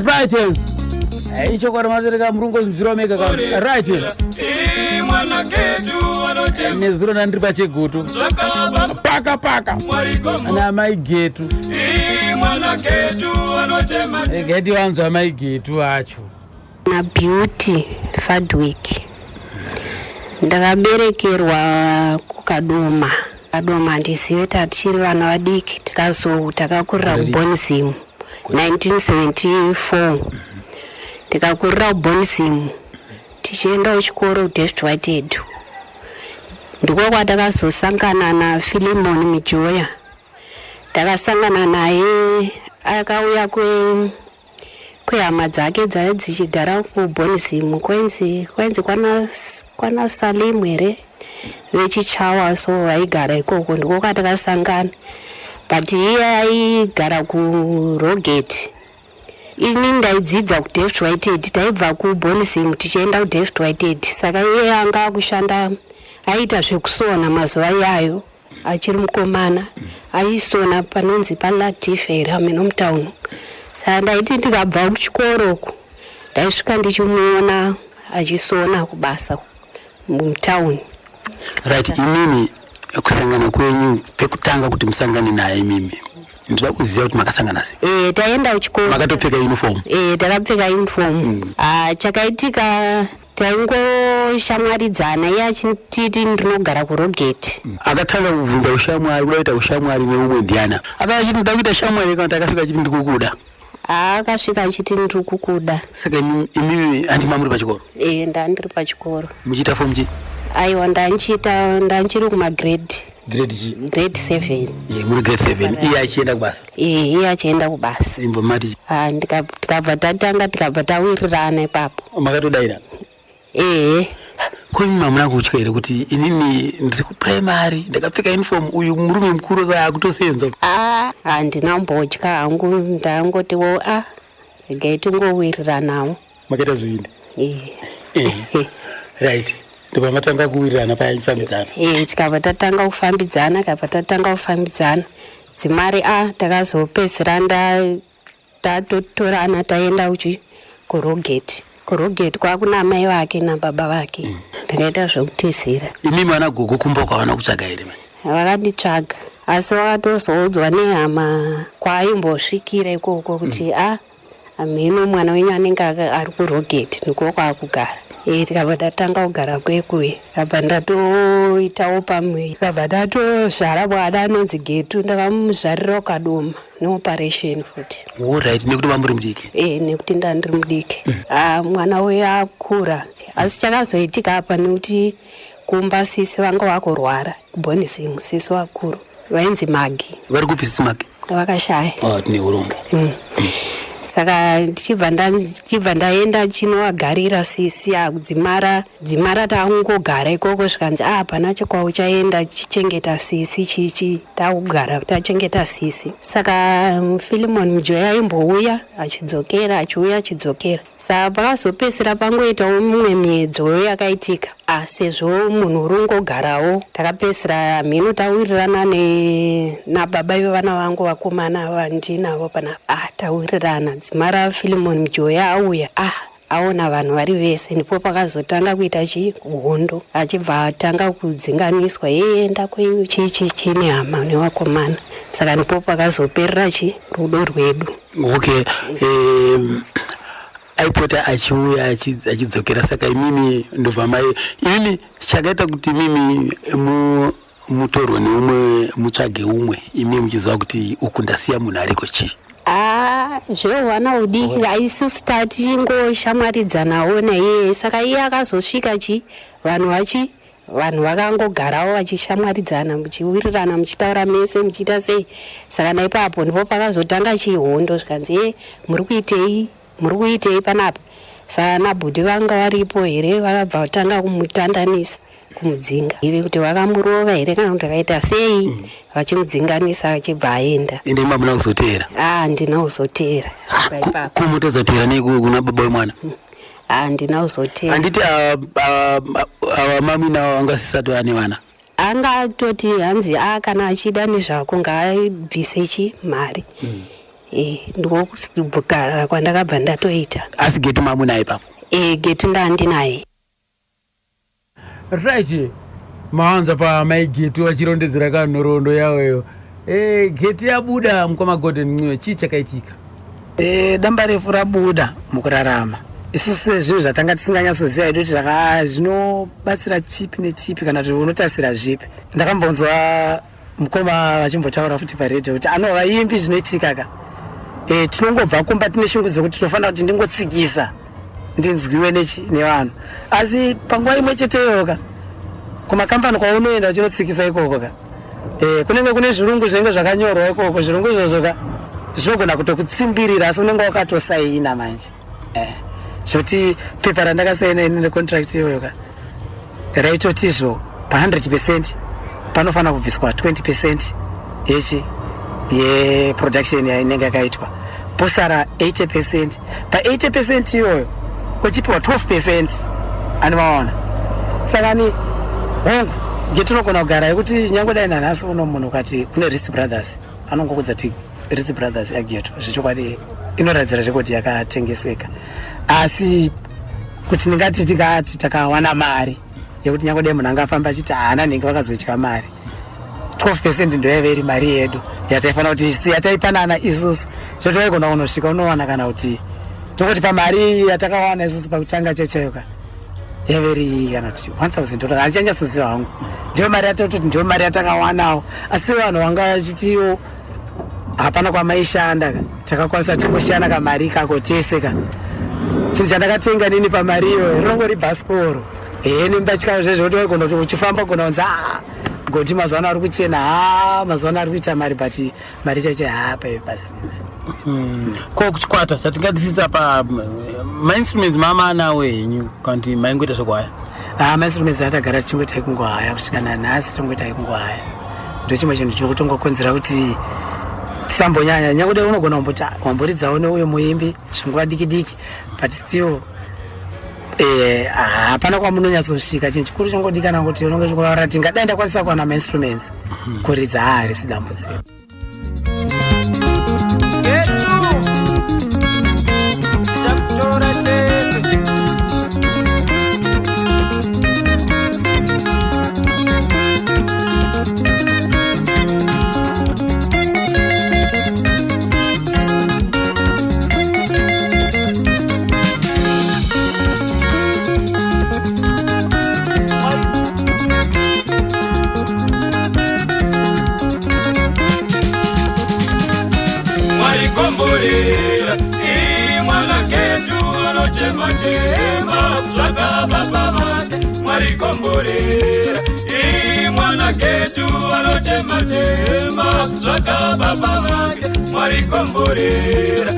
Right. Ichokwadi matoreka murungo mega ka. Right. Mwana ketu anochema. Nezuro ndandiri pachegutu. Paka paka. Ana mai Getu. Mwana ketu anochema. Geti wanzwa mai Getu acho. Na Beauty Fadwick. Ndakaberekerwa kuKadoma. Kadoma handizive, tatichiri vana vadiki tikazo takakurira kuBonism 1974. Tikakurira kuBonism tichienda kuchikoro kuDavid Whitehead. Ndiko kwatakazosangana naFilimon Mijoya. Takasangana naye akauya kwehama dzake dzaive dzichigara kuBonism kwenzi kwenzi kwana, kwana Salimu here vechichawa, so vaigara ikoko ndiko kwatakasangana, but iye aigara kuRogate, ini ndaidzidza kuDavid Whitehead. Taibva kuBonism tichienda kuDavid Whitehead. Saka iye anga akushanda, aiita zvekusona mazuva iyayo achiri mukomana, aisona panonzi paLatif here hameno mutauni. Saka ndaiti ndikabva kuchikoro uku ndaisvika ndichimuona achisona kubasa mutauni. Right, imimi kusangana kwenyu pekutanga kuti musangane naye imimi, ndinoda kuziva kuti makasangana sei? Taenda kuchikoro. Makatopfeka uniform? Takapfeka uniform. Ah, chakaitika taingoshamwaridzana, iye achititi ndinogara kuRogate. Akatanga kubvunza ushamwari, kuda kuita ushamwari neumwe ndiana? Akanga achiti ndida kuita shamwari kana kuti akasvika achiti ndikukuda? Akasvika achiti ndiri kukuda. Saka imimi handi mamuri pachikoro? Ndandiri pachikoro. Muchiita fomu chi? Aiwa, ndanchiita ndanchiri kumagrade. Grade chi? Grade 7. Muri grade 7, iye achienda kubasa? Iye achienda kubasa. Imbo mati? Ah, tikabva tatanga, tikabva tawirirana ipapo. Makatodaira? Ehe. Ko imi hamuna kutya here kuti inini ndiri kupuraimary ndakapfeka uniform, uyu murume mukuru akutosenza? A, handina kumbotya hangu, ndangotiwo a regai tingowiriranawo. Makaita zvoindi? Ee. Right, ndobva matanga kuwirirana paya mufambidzana? Ee, tikabva tatanga kufambidzana, kabva tatanga kufambidzana dzimari a takazopedzisira tatotorana taenda uchi kuRogate. KuRogate kwakuna mai vake nababa vake. Ndakaita zvekutizira. Imimi vana gogo kumba kwavana kutsvaga here manje? Vakanditsvaga, asi vakatozoudzwa nehama kwaaimbosvikira ikoko kuti a hamheno mwana wenyu anenge ari kuRogate, ndiko kwaakugara. Tikabva tatanga kugara kwekuye, kabva ndatoitawo pamuviri, kabva ndatozvara mwana anonzi Getu. Ndakamuzvarira kuKadoma neoperation futi. Alright, nekuti vamuri mudiki? Nekuti ndandiri mudiki. Ah, mwana uyu akura, asi chakazoitika apa nekuti kumba sisi vanga vakurwara kuBonism, sisi vakuru vainzi Magi. Vari kupi sisi Magi? Vakashaya. Oh, tine urombo. Saka ndichibva ndaenda chinovagarira sisi akudzimara dzimara takungogara ikoko, zvikanzi a hapana chekwauchaenda, chichengeta sisi chichi, takugara tachengeta sisi. Saka Filimon Mujoya aimbouya achidzokera, achiuya achidzokera. Saka pakazopedzisira pangoitawo mumwe miedzo yakaitika, a sezvo munhu uri ungogarawo, takapedzisira mhino tawirirana nababa vevana vangu vakomana vandinavo panapa. A tawirirana dzimara Filimon Mujoya auya, a aona vanhu vari vese, ndipo pakazotanga kuita chi hondo, achibva atanga kudzinganiswa, enda kwenyu chii chii chii nehama nevakomana. Saka ndipo pakazoperera chi rudo rwedu. Okay, aipota achiuya achidzokera. Saka imimi ndobva mai imimi chakaita kuti imimi mutorwe neumwe, mutsvage umwe, imi muchiziva kuti uku ndasiya munhu ariko, chii? A zvehwana hudiki, isusu tatingoshamwaridzanawo naiye. Saka iye akazosvika chi vanhu vachi vanhu vakangogarawo vachishamwaridzana, muchiwirirana, muchitaura mese, muchiita sei. Saka naipapo ndipo pakazotanga chihondo, zvikanzi ye muri kuitei, muri kuitei panapa? Saka nabhudhi vanga varipo here, vakabva vatanga kumutandanisa, kumudzinga, ive kuti vakamurova here kana kuti vakaita sei, vachimudzinganisa achibva aenda. Ende imi hamuna kuzoteera? A, handina kuzoteera ipapo. Kumutadzateera nei kuna baba wemwana? Handina kuzoteera. Handiti ava mami navo vanga sisati vane vana? Angatoti hanzi a kana achida nezvako ngaabvise chi mari. E, ndokugara kwandakabva ndatoita. Asi Getu mamunaye ipapo? E, Getu ndandinaye. Right, mawanza pamai Getu vachirondedzera ka nhoroondo yavoyo. E, Getu yabuda mukoma Gordon Ncube, chii chakaitika? E, damba refu rabuda mukurarama isusu sezvinhu zvatanga tisinganyatsoziva hedu kuti zvinobatsira chipi nechipi kana kuti unotasira zvipi. Ndakambonzwa mukoma vachimbotaura futi paredhiyo kuti ano vaimbi zvinoitika ka e, tinongobva kumba tine shungu dzekuti tofanira kuti ndingotsikisa ndinzwiwe nechi nevanhu, asi panguva imwe cheteyo ka kumakambani kwaunoenda uchinotsikisa ikoko ka e, kunenge kune zvirungu zvinenge zvakanyorwa ikoko. Zvirungu izvozvo ka zvinogona kutokutsimbirira, asi unenge wakatosaina manje eh, zvoti pepa randakasaina ini necontract iyoyo ka raitotizvo pa100 percent panofanira kubviswa 20 percent yechi yeproduction yainenge yakaitwa, posara 80 percent. Pa80 percent iyoyo uchipiwa 12 percent, anomaona. Saka ni hongu ngetinogona kugara yekuti nyange dai nanhasi uno munhu ukati kune Rist Brothers, anongokudza ti Rist Brothers yaGeto. Zvechokwadi inoratidzira rekodi yakatengeseka, asi kuti ndingati tingati takawana mari yekuti nyange dai munhu angafamba achiti haana nhingi vakazodya mari, 12 percent ndo yaive iri mari yedu yataifanira kuti yataipanana isusu. Zvotowaigona kunosvika unowana kana kuti tongoti pamari yatakawana isusu pakutanga chaichayo ka yaive iri kana kuti $1000, handichanyatsoziva hangu. Ndiyo mari yatototi ndiyo mari yatakawanawo, asi vanhu vanga vachitiwo hapana kwamaishanda ka takakwanisa tingosiyana kamari ikako tese ka. Chinhu chandakatenga nini pamari iyoyo rinongori bhasikoro ehe nembatya zvezvo kuti waigona kuti uchifamba gona kunzi a goti mazuva ano ari kuchena, ha, mazuva ano ari kuita mari, but mari chaicho haa paive pasina. Ko kuchikwata chatingatisisa pa mainstruments mama anawo henyu kana kuti maingoita zvokuhaya? Ha, mainstruments atagara tichingoita ekungohaya kusvika nanhasi, tongoita ekungohaya. Ndo chimwe chinhu chinokutongokonzera kuti tisambonyanya. Nyange dai unogona kumboti "Ah, wamboridzawo neuyo muimbi zvinguva diki diki," but still hapana kwamunonyatsosvika. Chinhu chikuru chingodikana kuti unonge chingotaura kuti ngadai ndakwanisa kuwana mainstruments kuridza, haa, harisi dambudziko. Getu tichakutora chete. Mwarikomborera mwana Getu anochema chema kutsvaka baba vake. Mwarikomborera mwana Getu anochema chema kutsvaka baba vake. Mwarikomborera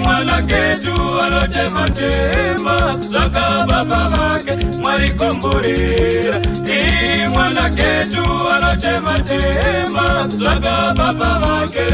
mwana Getu anochema chema kutsvaka baba vake. Mwarikomborera mwana Getu anochema chema kutsvaka baba vake.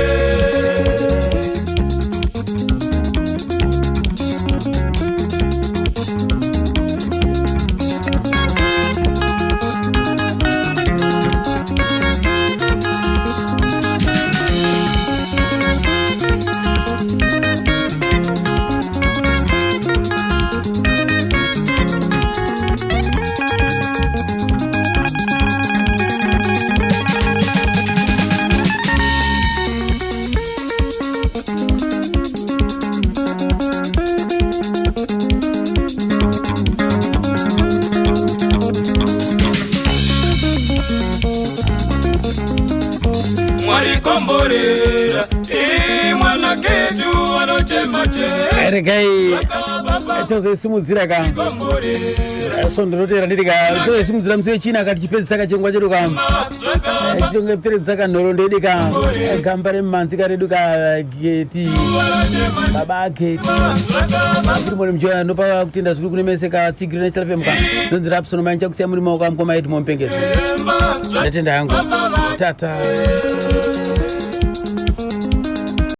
Mwarikomborera mwana Getu anochema chema. Regai tozoisimudzira ka svondo rotera ndiri ka tozoisimudzira musi wechina ka tichipedzisa kachirongwa chedu ka tichongeperedza kanhoroondo yedu ka gamba remumanzi karedu ka Geti, baba Geti. Tiri mune ndopa kutenda zvikuru kune mese katsigiro neChannel FM ka. Ndonzi Rapson Manje, kusiya muri maoko amukoma Edmond Mpengesi. Ndatenda hangu, tata.